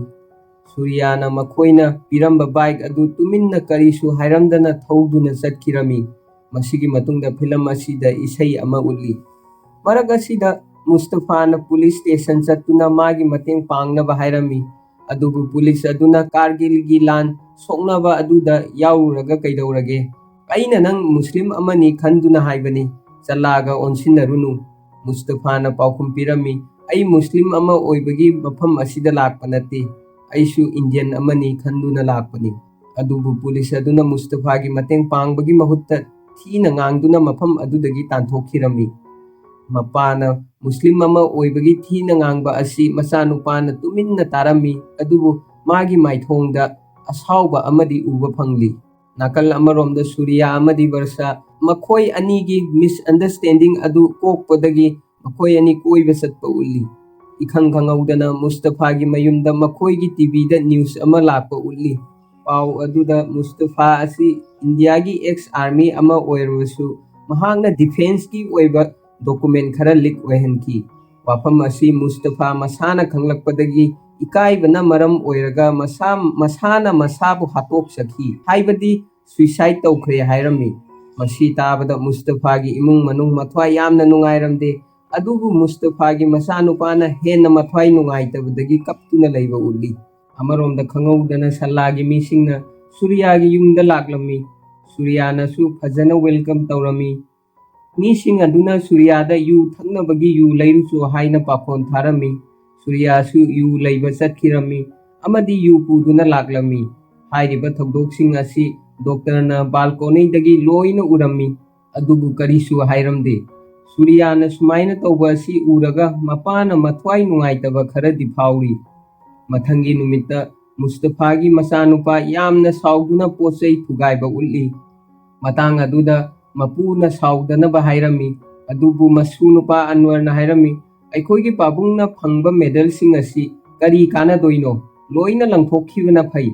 ꯁꯨꯔꯤꯌꯥꯅ ꯃꯈꯣꯏꯅ ꯄꯤꯔꯝꯕ ꯕꯥꯏꯛ ꯑꯗꯨ ꯇꯨꯃꯤꯟꯅ ꯀꯔꯤꯁꯨ ꯍꯥꯏꯔꯝꯗꯅ ꯊꯧꯗꯨꯅ ꯆꯠꯈꯤꯔꯝꯃꯤ꯫ ꯃꯁꯤꯒꯤ ꯃꯇꯨꯡꯗ ꯐꯤꯂꯝ ꯑꯁꯤꯗ ꯏꯁꯩ ꯑꯃ ꯎꯠꯂꯤ꯫ ꯃꯔꯛ ꯑꯁꯤꯗ ꯃꯨꯁꯇꯐꯥꯅ ꯄꯨꯂꯤꯁ ꯁ꯭ꯇꯦꯁꯟ ꯆꯠꯇꯨꯅ ꯃꯥꯒꯤ ꯃꯇꯦꯡ ꯄꯥꯡꯅꯕ ꯍꯥꯏꯔꯝꯃꯤ꯫ ꯑꯗꯨꯕꯨ ꯄꯨꯂꯤꯁ ꯑꯗꯨꯅ ꯀꯥꯔꯒꯤꯜꯒꯤ ꯂꯥꯟ ꯁꯣꯛꯅꯕ ꯑꯗꯨꯗ ꯌꯥꯎꯔꯨꯔꯒ ꯀꯩꯗꯧꯔꯒꯦ? ꯑꯩꯅ ꯅꯪ ꯃꯨꯁꯂꯤꯝ ꯑꯃꯅꯤ ꯈꯟꯗꯨꯅ ꯍꯥꯏꯕꯅꯤ, ꯆꯠꯂꯥꯒ ꯑꯣꯟꯁꯤꯟꯅꯔꯨꯅꯨ꯫ ꯃꯨꯁꯇꯐꯥꯅ ꯄꯥꯎꯈꯨꯝ ꯄꯤꯔꯝꯃꯤ, "ꯑꯩ ꯃꯨꯁꯂꯤꯝ ꯑꯃ ꯑꯣꯏꯕꯒꯤ ꯃꯐꯝ ꯑꯁꯤꯗ ꯂꯥꯛꯄ ꯅꯠꯇꯦ꯫ ꯑꯩꯁꯨ ꯏꯟꯗꯤꯌꯟ ꯑꯃꯅꯤ ꯈꯟꯗꯨꯅ ꯂꯥꯛꯄꯅꯤ꯫ ꯑꯗꯨꯕꯨ ꯄꯨꯂꯤꯁ ꯑꯗꯨꯅ ꯃꯨꯁꯇꯐꯥꯒꯤ ꯃꯇꯦꯡ ꯄꯥꯡꯕꯒꯤ ꯃꯍꯨꯠꯇ ꯊꯤꯅ ꯉꯥꯡꯗꯨꯅ ꯃꯐꯝ ꯑꯗꯨꯗꯒꯤ ꯇꯥꯟꯊꯣꯛꯈꯤꯔꯝꯃꯤ꯫ ꯃꯄꯥꯅ ꯃꯨꯁꯂꯤꯝ ꯑꯃ ꯑꯣꯏꯕꯒꯤ ꯊꯤꯅ ꯉꯥꯡꯕ ꯑꯁꯤ ꯃꯆꯥꯅꯨꯄꯥꯅ ꯇꯨꯃꯤꯟꯅ ꯇꯥꯔꯝꯃꯤ, ꯑꯗꯨꯕꯨ ꯃꯥꯒꯤ ꯃꯥꯏꯊꯣꯡꯗ ꯑꯁꯥꯎꯕ ꯑꯃꯗꯤ ꯎꯕ ꯐꯪꯂꯤ꯫ ꯅꯥꯀꯜ ꯑꯃꯔꯣꯝꯗ ꯁꯨꯔꯤꯌꯥ ꯑꯃꯗꯤ ꯕꯔꯁꯥ, ꯃꯈꯣꯏ ꯑꯅꯤꯒꯤ ꯃꯤꯁꯑꯟꯗꯔꯁ꯭ꯇꯦꯟꯗꯤꯡ ꯑꯗꯨ ꯀꯣꯛꯄꯗꯒꯤ ꯃꯈꯣꯏ ꯑꯅꯤ ꯀꯣꯏꯕ ꯆꯠꯄ ꯎꯠꯂꯤ꯫ ꯏꯈꯪ ꯈꯪꯍꯧꯗꯅ ꯃꯨꯁꯇꯐꯥꯒꯤ ꯃꯌꯨꯝꯗ ꯃꯈꯣꯏꯒꯤ ꯇꯤꯚꯤꯗ ꯅ꯭ꯌꯨꯁ ꯑꯃ ꯂꯥꯛꯄ ꯎꯠꯂꯤ꯫ ꯄꯥꯎ ꯑꯗꯨꯗ ꯃꯨꯁꯇꯐꯥ ꯑꯁꯤ ꯏꯟꯗꯤꯌꯥꯒꯤ ꯑꯦꯛꯁ ꯑꯥꯔꯃꯤ ꯑꯃ ꯑꯣꯏꯔꯕꯁꯨ, ꯃꯍꯥꯛꯅ ꯗꯤꯐꯦꯟꯁꯀꯤ ꯑꯣꯏꯕ ꯗꯣꯀꯨꯃꯦꯟ ꯈꯔ ꯂꯤꯛ ꯑꯣꯏꯍꯟꯈꯤ꯫ ꯋꯥꯐꯝ ꯑꯁꯤ ꯃꯨꯁꯇꯐꯥ ꯃꯁꯥꯅ ꯈꯪꯂꯛꯄꯗꯒꯤ ꯏꯀꯥꯏꯕꯅ ꯃꯔꯝ ꯑꯣꯏꯔꯒ ꯃꯁꯥ, ꯃꯁꯥꯅ ꯃꯁꯥꯕꯨ ꯍꯥꯠꯇꯣꯛꯆꯈꯤ, ꯍꯥꯏꯕꯗꯤ ꯁꯨꯏꯁꯥꯏꯗ ꯇꯧꯈ꯭ꯔꯦ ꯍꯥꯏꯔꯝꯃꯤ꯫ ꯃꯁꯤ ꯇꯥꯕꯗ ꯃꯨꯁꯇꯐꯥꯒꯤ ꯏꯃꯨꯡ ꯃꯅꯨꯡ ꯃꯊ꯭ꯋꯥꯏ ꯌꯥꯝꯅ ꯅꯨꯡꯉꯥꯏꯔꯝꯗꯦ꯫ ꯑꯗꯨꯕꯨ ꯃꯨꯁꯇꯐꯥꯒꯤ ꯃꯆꯥꯅꯨꯄꯥꯅ ꯍꯦꯟꯅ ꯃꯊ꯭ꯋꯥꯏ ꯅꯨꯡꯉꯥꯏꯇꯕꯗꯒꯤ ꯀꯞꯇꯨꯅ ꯂꯩꯕ ꯎꯠꯂꯤ꯫ ꯑꯃꯔꯣꯝꯗ ꯈꯪꯍꯧꯗꯅ ꯁꯜꯂꯥꯒꯤ ꯃꯤꯁꯤꯡꯅ ꯁꯨꯔꯤꯌꯥꯒꯤ ꯌꯨꯝꯗ ꯂꯥꯛꯂꯝꯃꯤ꯫ ꯁꯨꯔꯤꯌꯥꯅꯁꯨ ꯐꯖꯅ ꯋꯦꯜꯀꯝ ꯇꯧꯔꯝꯃꯤ꯫ ꯃꯤꯁꯤꯡ ꯑꯗꯨꯅ ꯁꯨꯔꯤꯌꯥꯗ ꯌꯨ ꯊꯛꯅꯕꯒꯤ ꯌꯨ ꯂꯩꯔꯨꯆꯣ ꯍꯥꯏꯅ ꯄꯥꯈꯣꯟ ꯊꯥꯔꯝꯃꯤ꯫ ꯁꯨꯔꯤꯌꯥꯁꯨ ꯌꯨ ꯂꯩꯕ ꯆꯠꯈꯤꯔꯝꯃꯤ ꯑꯃꯗꯤ ꯌꯨ ꯄꯨꯗꯨꯅ ꯂꯥꯛꯂꯝꯃꯤ꯫ ꯍꯥꯏꯔꯤꯕ ꯊꯧꯗꯣꯛꯁꯤꯡ ꯑꯁꯤ ꯗꯣꯛꯇꯔꯅ ꯕꯥꯜꯀꯣꯅꯤꯗꯒꯤ ꯂꯣꯏꯅ ꯎꯔꯝꯃꯤ, ꯑꯗꯨꯕꯨ ꯀꯔꯤꯁꯨ ꯍꯥꯏꯔꯝꯗꯦ꯫ ꯁꯨꯔꯤꯌꯥꯅ ꯁꯨꯃꯥꯏꯅ ꯇꯧꯕ ꯑꯁꯤ ꯎꯔꯒ ꯃꯄꯥꯅ ꯃꯊ꯭ꯋꯥꯏ ꯅꯨꯡꯉꯥꯏꯇꯕ ꯈꯔꯗꯤ ꯐꯥꯎꯔꯤ꯫ ꯃꯊꯪꯒꯤ ꯅꯨꯃꯤꯠꯇ ꯃꯨꯁꯇꯐꯥꯒꯤ ꯃꯆꯥꯅꯨꯄꯥ ꯌꯥꯝꯅ ꯁꯥꯎꯗꯨꯅ ꯄꯣꯠ ꯆꯩ ꯊꯨꯒꯥꯏꯕ ꯎꯠꯂꯤ꯫ ꯃꯇꯥꯡ ꯑꯗꯨꯗ ꯃꯄꯨꯅ ꯁꯥꯎꯗꯅꯕ ꯍꯥꯏꯔꯝꯃꯤ, ꯑꯗꯨꯕꯨ ꯃꯁꯨ ꯅꯨꯄꯥ ꯑꯟꯋꯔꯅ ꯍꯥꯏꯔꯝꯃꯤ, "ꯑꯩꯈꯣꯏꯒꯤ ꯄꯥꯕꯨꯡꯅ ꯐꯪꯕ ꯃꯦꯗꯜꯁꯤꯡ ꯑꯁꯤ ꯀꯔꯤ ꯀꯥꯟꯅꯗꯣꯏꯅꯣ? ꯂꯣꯏꯅ ꯂꯪꯊꯣꯛꯈꯤꯕꯅ ꯐꯩ꯫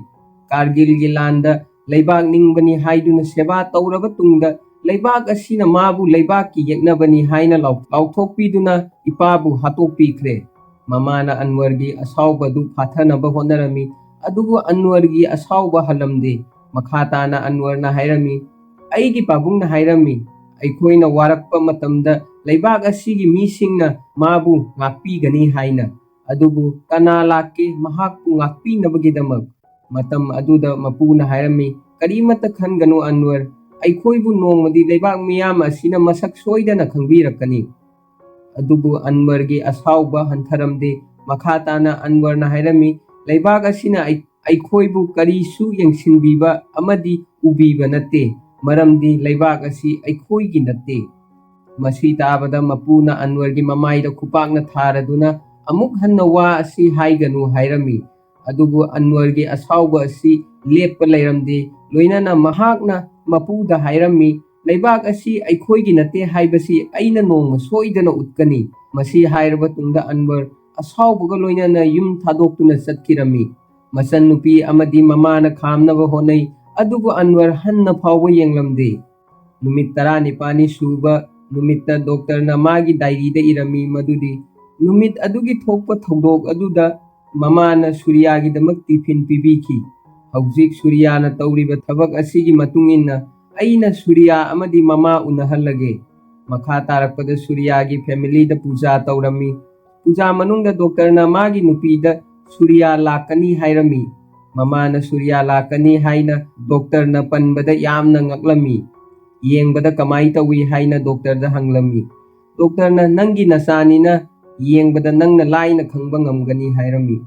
ꯀꯥꯔꯒꯤꯜꯒꯤ ꯂꯥꯟꯗ ꯂꯩꯕꯥꯛ ꯅꯤꯡꯕꯅꯤ ꯍꯥꯏꯗꯨꯅ ꯁꯦꯕꯥ ꯇꯧꯔꯕ ꯇꯨꯡꯗ ꯂꯩꯕꯥꯛ ꯑꯁꯤꯅ ꯃꯥꯕꯨ ꯂꯩꯕꯥꯛꯀꯤ ꯌꯦꯛꯅꯕꯅꯤ ꯍꯥꯏꯅ ꯂꯥꯎ-, ꯂꯥꯎꯊꯣꯛꯄꯤꯗꯨꯅ ꯏꯄꯥꯕꯨ ꯍꯥꯠꯇꯣꯛꯄꯤꯈ꯭ꯔꯦ꯫" ꯃꯃꯥꯅ ꯑꯟꯋꯔꯒꯤ ꯑꯁꯥꯎꯕꯗꯨ ꯐꯥꯊꯅꯕ ꯍꯣꯠꯅꯔꯝꯃꯤ, ꯑꯗꯨꯕꯨ ꯑꯟꯋꯔꯒꯤ ꯑꯁꯥꯎꯕ ꯍꯜꯂꯝꯗꯦ꯫ ꯃꯈꯥ ꯇꯥꯅ ꯑꯟꯋꯔꯅ ꯍꯥꯏꯔꯝꯃꯤ, "ꯑꯩꯒꯤ ꯄꯥꯕꯨꯡꯅ ꯍꯥꯏꯔꯝꯃꯤ, ꯑꯩꯈꯣꯏꯅ ꯋꯥꯔꯛꯄ ꯃꯇꯝꯗ ꯂꯩꯕꯥꯛ ꯑꯁꯤꯒꯤ ꯃꯤꯁꯤꯡꯅ ꯃꯥꯕꯨ ꯉꯥꯛꯄꯤꯒꯅꯤ ꯍꯥꯏꯅ꯫ ꯑꯗꯨꯕꯨ ꯀꯅꯥ ꯂꯥꯛꯀꯦ ꯃꯍꯥꯛꯄꯨ ꯉꯥꯛꯄꯤꯅꯕꯒꯤꯗꯃꯛ?" ꯃꯇꯝ ꯑꯗꯨꯗ ꯃꯄꯨꯅ ꯍꯥꯏꯔꯝꯃꯤ, "ꯀꯔꯤꯃꯠꯇ ꯈꯟꯒꯅꯨ ꯑꯟꯋꯔ, ꯑꯩꯈꯣꯏꯕꯨ ꯅꯣꯡꯃꯗꯤ ꯂꯩꯕꯥꯛ ꯃꯤꯌꯥꯝ ꯑꯁꯤꯅ ꯃꯁꯛ ꯁꯣꯏꯗꯅ ꯈꯪꯕꯤꯔꯛꯀꯅꯤ꯫" ꯑꯗꯨꯕꯨ ꯑꯟꯋꯔꯒꯤ ꯑꯁꯥꯎꯕ ꯍꯟꯊꯔꯝꯗꯦ꯫ ꯃꯈꯥ ꯇꯥꯅ ꯑꯟꯋꯔꯅ ꯍꯥꯏꯔꯝꯃꯤ, ꯂꯩꯕꯥꯛ ꯑꯁꯤꯅ ꯑꯩ-, ꯑꯩꯈꯣꯏꯕꯨ ꯀꯔꯤꯁꯨ ꯌꯦꯡꯁꯤꯟꯕꯤꯕ ꯑꯃꯗꯤ ꯎꯕꯤꯕ ꯅꯠꯇꯦ, ꯃꯔꯝꯗꯤ ꯂꯩꯕꯥꯛ ꯑꯁꯤ ꯑꯩꯈꯣꯏꯒꯤ ꯅꯠꯇꯦ꯫ ꯃꯁꯤ ꯇꯥꯕꯗ ꯃꯄꯨꯅ ꯑꯟꯋꯔꯒꯤ ꯃꯃꯥꯏꯗ ꯈꯨꯄꯥꯛꯅ ꯊꯥꯔꯗꯨꯅ, "ꯑꯃꯨꯛ ꯍꯟꯅ ꯋꯥ ꯑꯁꯤ ꯍꯥꯏꯒꯅꯨ" ꯍꯥꯏꯔꯝꯃꯤ꯫ ꯑꯗꯨꯕꯨ ꯑꯟꯋꯔꯒꯤ ꯑꯁꯥꯎꯕ ꯑꯁꯤ ꯂꯦꯞꯄ ꯂꯩꯔꯝꯗꯦ, ꯂꯣꯏꯅꯅ ꯃꯍꯥꯛꯅ ꯃꯄꯨꯗ ꯍꯥꯏꯔꯝꯃꯤ, "ꯂꯩꯕꯥꯛ ꯑꯁꯤ ꯑꯩꯈꯣꯏꯒꯤ ꯅꯠꯇꯦ ꯍꯥꯏꯕꯁꯤ ꯑꯩꯅ ꯅꯣꯡꯃ ꯁꯣꯏꯗꯅ ꯎꯠꯀꯅꯤ"꯫ ꯃꯁꯤ ꯍꯥꯏꯔꯕ ꯇꯨꯡꯗ ꯑꯟꯋꯔ ꯑꯁꯥꯎꯕꯒ ꯂꯣꯏꯅꯅ ꯌꯨꯝ ꯊꯥꯗꯣꯛꯇꯨꯅ ꯆꯠꯈꯤꯔꯝꯃꯤ꯫ ꯃꯆꯟꯅꯨꯄꯤ ꯑꯃꯗꯤ ꯃꯃꯥꯅ ꯈꯥꯝꯅꯕ ꯍꯣꯠꯅꯩ, ꯑꯗꯨꯕꯨ ꯑꯟꯋꯔ ꯍꯟꯅ ꯐꯥꯎꯕ ꯌꯦꯡꯂꯝꯗꯦ꯫ ꯅꯨꯃꯤꯠ ꯇꯔꯥꯅꯤꯄꯥꯜꯅꯤ ꯁꯨꯕ ꯅꯨꯃꯤꯠꯇ ꯗꯣꯛꯇꯔꯅ ꯃꯥꯒꯤ ꯗꯥꯏꯔꯤꯗ ꯏꯔꯝꯃꯤ ꯃꯗꯨꯗꯤ, ꯅꯨꯃꯤꯠ ꯑꯗꯨꯒꯤ ꯊꯣꯛꯄ ꯊꯧꯗꯣꯛ ꯑꯗꯨꯗ ꯃꯃꯥꯅ ꯁꯨꯔꯤꯌꯥꯒꯤꯗꯃꯛ ꯇꯤꯐꯤꯟ ꯄꯤꯕꯤꯈꯤ꯫ ꯍꯧꯖꯤꯛ ꯁꯨꯔꯤꯌꯥꯅ ꯇꯧꯔꯤꯕ ꯊꯕꯛ ꯑꯁꯤꯒꯤ ꯃꯇꯨꯡ ꯏꯟꯅ ꯑꯩꯅ ꯁꯨꯔꯤꯌꯥ ꯑꯃꯗꯤ ꯃꯃꯥ ꯎꯅꯍꯜꯂꯒꯦ꯫ ꯃꯈꯥ ꯇꯥꯔꯛꯄꯗ ꯁꯨꯔꯤꯌꯥꯒꯤ ꯐꯦꯃꯤꯂꯤꯗ ꯄꯨꯖꯥ ꯇꯧꯔꯝꯃꯤ꯫ ꯄꯨꯖꯥ ꯃꯅꯨꯡꯗ ꯗꯣꯛꯇꯔꯅ ꯃꯥꯒꯤ ꯅꯨꯄꯤꯗ ꯁꯨꯔꯤꯌꯥ ꯂꯥꯛꯀꯅꯤ ꯍꯥꯏꯔꯝꯃꯤ꯫ ꯃꯃꯥꯅ ꯁꯨꯔꯤꯌꯥ ꯂꯥꯛꯀꯅꯤ ꯍꯥꯏꯅ ꯗꯣꯛꯇꯔꯅ ꯄꯟꯕꯗ ꯌꯥꯝꯅ ꯉꯛꯂꯝꯃꯤ꯫ ꯌꯦꯡꯕꯗ ꯀꯃꯥꯏ ꯇꯧꯏ ꯍꯥꯏꯅ ꯗꯣꯛꯇꯔꯗ ꯍꯪꯂꯝꯃꯤ꯫ ꯗꯣꯛꯇꯔꯅ, "ꯅꯪꯒꯤ ꯅꯆꯥꯅꯤꯅ ꯌꯦꯡꯕꯗ ꯅꯪꯅ ꯂꯥꯏꯅ ꯈꯪꯕ ꯉꯝꯒꯅꯤ" ꯍꯥꯏꯔꯝꯃꯤ꯫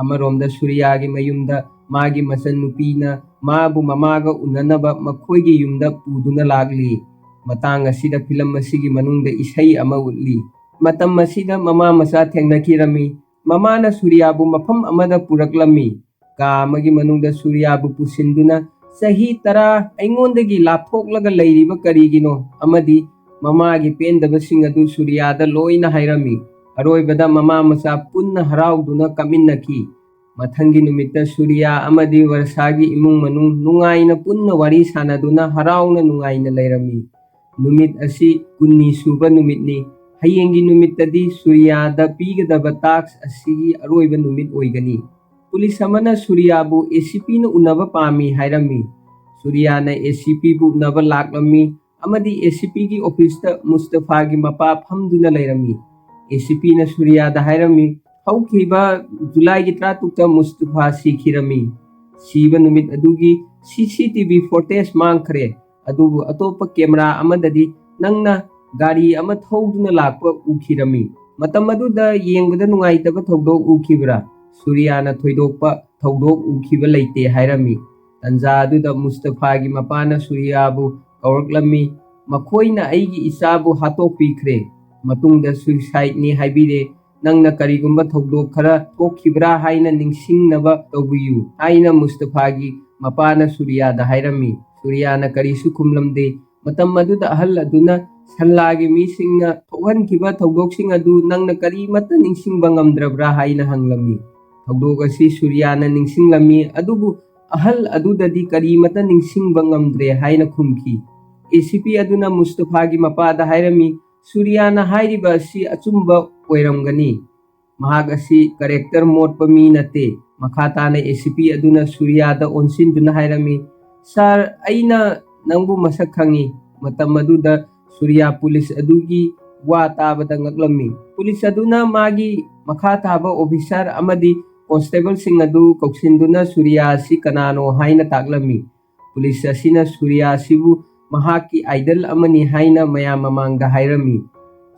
ꯑꯃꯔꯣꯝꯗ ꯁꯨꯔꯤꯌꯥꯒꯤ ꯃꯌꯨꯝꯗ ꯃꯥꯒꯤ ꯃꯆꯟꯅꯨꯄꯤꯅ ꯃꯥꯕꯨ ꯃꯃꯥꯒ ꯎꯅꯅꯕ ꯃꯈꯣꯏꯒꯤ ꯌꯨꯝꯗ ꯄꯨꯗꯨꯅ ꯂꯥꯛꯂꯤ꯫ ꯃꯇꯥꯡ ꯑꯁꯤꯗ ꯐꯤꯂꯝ ꯑꯁꯤꯒꯤ ꯃꯅꯨꯡꯗ ꯏꯁꯩ ꯑꯃ ꯎꯠꯂꯤ꯫ ꯃꯇꯝ ꯑꯁꯤꯗ ꯃꯃꯥ ꯃꯆꯥ ꯊꯦꯡꯅꯈꯤꯔꯝꯃꯤ꯫ ꯃꯃꯥꯅ ꯁꯨꯔꯤꯌꯥꯕꯨ ꯃꯐꯝ ꯑꯃꯗ ꯄꯨꯔꯛꯂꯝꯃꯤ꯫ ꯀꯥ ꯑꯃꯒꯤ ꯃꯅꯨꯡꯗ ꯁꯨꯔꯤꯌꯥꯕꯨ ꯄꯨꯁꯤꯟꯗꯨꯅ, "ꯆꯍꯤ ꯇꯔꯥ ꯑꯩꯉꯣꯟꯗꯒꯤ ꯂꯥꯞꯊꯣꯛꯂꯒ ꯂꯩꯔꯤꯕ ꯀꯔꯤꯒꯤꯅꯣ?" ꯑꯃꯗꯤ ꯃꯃꯥꯒꯤ ꯄꯦꯟꯗꯕꯁꯤꯡ ꯑꯗꯨ ꯁꯨꯔꯤꯌꯥꯗ ꯂꯣꯏꯅ ꯍꯥꯏꯔꯝꯃꯤ꯫ ꯑꯔꯣꯏꯕꯗ ꯃꯃꯥ ꯃꯆꯥ ꯄꯨꯟꯅ ꯍꯔꯥꯎꯗꯨꯅ ꯀꯥꯞꯃꯤꯟꯅꯈꯤ꯫ ꯃꯊꯪꯒꯤ ꯅꯨꯃꯤꯠꯇ ꯁꯨꯔꯤꯌꯥ ꯑꯃꯗꯤ ꯋꯔꯁꯥꯒꯤ ꯏꯃꯨꯡ ꯃꯅꯨꯡ ꯅꯨꯡꯉꯥꯏꯅ ꯄꯨꯟꯅ ꯋꯥꯔꯤ ꯁꯥꯟꯅꯗꯨꯅ ꯍꯔꯥꯎꯅ ꯅꯨꯡꯉꯥꯏꯅ ꯂꯩꯔꯝꯃꯤ꯫ ꯅꯨꯃꯤꯠ ꯑꯁꯤ ꯀꯨꯟꯅꯤ ꯁꯨꯕ ꯅꯨꯃꯤꯠꯅꯤ꯫ ꯍꯌꯦꯡꯒꯤ ꯅꯨꯃꯤꯠꯇꯗꯤ ꯁꯨꯔꯤꯌꯥꯗ ꯄꯤꯒꯗꯕ ꯇꯥꯛꯁ ꯑꯁꯤꯒꯤ ꯑꯔꯣꯏꯕ ꯅꯨꯃꯤꯠ ꯑꯣꯏꯒꯅꯤ꯫ ꯄꯨꯂꯤꯁ ꯑꯃꯅ ꯁꯨꯔꯤꯌꯥꯕꯨ ꯑꯦ ꯁꯤ ꯄꯤꯅ ꯎꯅꯕ ꯄꯥꯝꯃꯤ ꯍꯥꯏꯔꯝꯃꯤ꯫ ꯁꯨꯔꯤꯌꯥꯅ ꯑꯦ ꯁꯤ ꯄꯤꯕꯨ ꯎꯅꯕ ꯂꯥꯛꯂꯝꯃꯤ ꯑꯃꯗꯤ ꯑꯦ ꯁꯤ ꯄꯤꯒꯤ ꯑꯣꯐꯤꯁꯇ ꯃꯨꯁꯇꯐꯥꯒꯤ ꯃꯄꯥ ꯐꯝꯗꯨꯅ ꯂꯩꯔꯝꯃꯤ꯫ ꯑꯦ ꯁꯤ ꯄꯤꯅ ꯁꯨꯔꯤꯌꯥꯗ ꯍꯥꯏꯔꯝꯃꯤ, "ꯍꯧꯈꯤꯕ ꯖꯨꯂꯥꯏꯒꯤ ꯇꯔꯥꯇꯔꯨꯛꯇ ꯃꯨꯁꯇꯐꯥ ꯁꯤꯈꯤꯔꯝꯃꯤ꯫ ꯁꯤꯕ ꯅꯨꯃꯤꯠ ꯑꯗꯨꯒꯤ ꯁꯤ ꯁꯤ ꯇꯤ ꯚꯤ ꯐꯣꯇꯦꯖ ꯃꯥꯡꯈ꯭ꯔꯦ, ꯑꯗꯨꯕꯨ ꯑꯇꯣꯞꯄ ꯀꯦꯃꯦꯔꯥ ꯑꯃꯗꯗꯤ ꯅꯪꯅ ꯒꯥꯔꯤ ꯑꯃ ꯊꯧꯗꯨꯅ ꯂꯥꯛꯄ ꯎꯈꯤꯔꯝꯃꯤ꯫ ꯃꯇꯝ ꯑꯗꯨꯗ ꯌꯦꯡꯕꯗ ꯅꯨꯡꯉꯥꯏꯇꯕ ꯊꯧꯗꯣꯛ ꯎꯈꯤꯕ꯭ꯔꯥ?" ꯁꯨꯔꯤꯌꯥꯅ ꯊꯣꯏꯗꯣꯛꯄ ꯊꯧꯗꯣꯛ ꯎꯈꯤꯕ ꯂꯩꯇꯦ ꯍꯥꯏꯔꯝꯃꯤ꯫ ꯇꯟꯖꯥ ꯑꯗꯨꯗ ꯃꯨꯁꯇꯐꯥꯒꯤ ꯃꯄꯥꯅ ꯁꯨꯔꯤꯌꯥꯕꯨ ꯀꯧꯔꯛꯂꯝꯃꯤ꯫ "ꯃꯈꯣꯏꯅ ꯑꯩꯒꯤ ꯏꯆꯥꯕꯨ ꯍꯥꯠꯇꯣꯛꯄꯤꯈ꯭ꯔꯦ꯫ ꯃꯇꯨꯡꯗ ꯁꯨꯏꯁꯥꯏꯠꯅꯤ ꯍꯥꯏꯕꯤꯔꯦ꯫ ꯅꯪꯅ ꯀꯔꯤꯒꯨꯝꯕ ꯊꯧꯗꯣꯛ ꯈꯔ ꯊꯣꯛꯈꯤꯕ꯭ꯔꯥ ꯍꯥꯏꯅ ꯅꯤꯡꯁꯤꯡꯅꯕ ꯇꯧꯕꯤꯌꯨ" ꯍꯥꯏꯅ ꯃꯨꯁꯇꯐꯥꯒꯤ ꯃꯄꯥꯅ ꯁꯨꯔꯤꯌꯥꯗ ꯍꯥꯏꯔꯝꯃꯤ꯫ ꯁꯨꯔꯤꯌꯥꯅ ꯀꯔꯤꯁꯨ ꯈꯨꯝꯂꯝꯗꯦ꯫ ꯃꯇꯝ ꯑꯗꯨꯗ ꯑꯍꯜ ꯑꯗꯨꯅ ꯁꯜꯂꯥꯒꯤ ꯃꯤꯁꯤꯡꯅ ꯊꯣꯛꯍꯟꯈꯤꯕ ꯊꯧꯗꯣꯛꯁꯤꯡ ꯑꯗꯨ ꯅꯪꯅ ꯀꯔꯤꯃꯠꯇ ꯅꯤꯡꯁꯤꯡꯕ ꯉꯝꯗ꯭ꯔꯕ꯭ꯔꯥ ꯍꯥꯏꯅ ꯍꯪꯂꯝꯃꯤ꯫ ꯊꯧꯗꯣꯛ ꯑꯁꯤ ꯁꯨꯔꯤꯌꯥꯅ ꯅꯤꯡꯁꯤꯡꯂꯝꯃꯤ, ꯑꯗꯨꯕꯨ ꯑꯍꯜ ꯑꯗꯨꯗꯗꯤ ꯀꯔꯤꯃꯠꯇ ꯅꯤꯡꯁꯤꯡꯕ ꯉꯝꯗ꯭ꯔꯦ ꯍꯥꯏꯅ ꯈꯨꯝꯈꯤ꯫ ꯑꯦ ꯁꯤ ꯄꯤ ꯑꯗꯨꯅ ꯃꯨꯁꯇꯐꯥꯒꯤ ꯃꯄꯥꯗ ꯍꯥꯏꯔꯝꯃꯤ, "ꯁꯨꯔꯤꯌꯥꯅ ꯍꯥꯏꯔꯤꯕ ꯑꯁꯤ ꯑꯆꯨꯝꯕ ꯑꯣꯏꯔꯝꯒꯅꯤ꯫ ꯃꯍꯥꯛ ꯑꯁꯤ ꯀꯦꯔꯦꯛꯇꯔ ꯃꯣꯠꯄ ꯃꯤ ꯅꯠꯇꯦ"꯫ ꯃꯈꯥ ꯇꯥꯅ ꯑꯦ ꯁꯤ ꯄꯤ ꯑꯗꯨꯅ ꯁꯨꯔꯤꯌꯥꯗ ꯑꯣꯟꯁꯤꯟꯗꯨꯅ ꯍꯥꯏꯔꯝꯃꯤ, "ꯁꯥꯔ, ꯑꯩꯅ ꯅꯪꯕꯨ ꯃꯁꯛ ꯈꯪꯏ"꯫ ꯃꯇꯝ ꯑꯗꯨꯗ ꯁꯨꯔꯤꯌꯥ ꯄꯨꯂꯤꯁ ꯑꯗꯨꯒꯤ ꯋꯥ ꯇꯥꯕꯗ ꯉꯛꯂꯝꯃꯤ꯫ ꯄꯨꯂꯤꯁ ꯑꯗꯨꯅ ꯃꯥꯒꯤ ꯃꯈꯥ ꯊꯥꯕ ꯑꯣꯐꯤꯁꯥꯔ ꯑꯃꯗꯤ ꯀꯣꯟꯁꯇꯦꯕꯜꯁꯤꯡ ꯑꯗꯨ ꯀꯧꯁꯤꯟꯗꯨꯅ ꯁꯨꯔꯤꯌꯥ ꯑꯁꯤ ꯀꯅꯥꯅꯣ ꯍꯥꯏꯅ ꯇꯥꯛꯂꯝꯃꯤ꯫ ꯄꯨꯂꯤꯁ ꯑꯁꯤꯅ ꯁꯨꯔꯤꯌꯥ ꯑꯁꯤꯕꯨ ꯃꯍꯥꯛꯀꯤ ꯑꯥꯏꯗꯜ ꯑꯃꯅꯤ ꯍꯥꯏꯅ ꯃꯌꯥꯝ ꯃꯃꯥꯡꯗ ꯍꯥꯏꯔꯝꯃꯤ꯫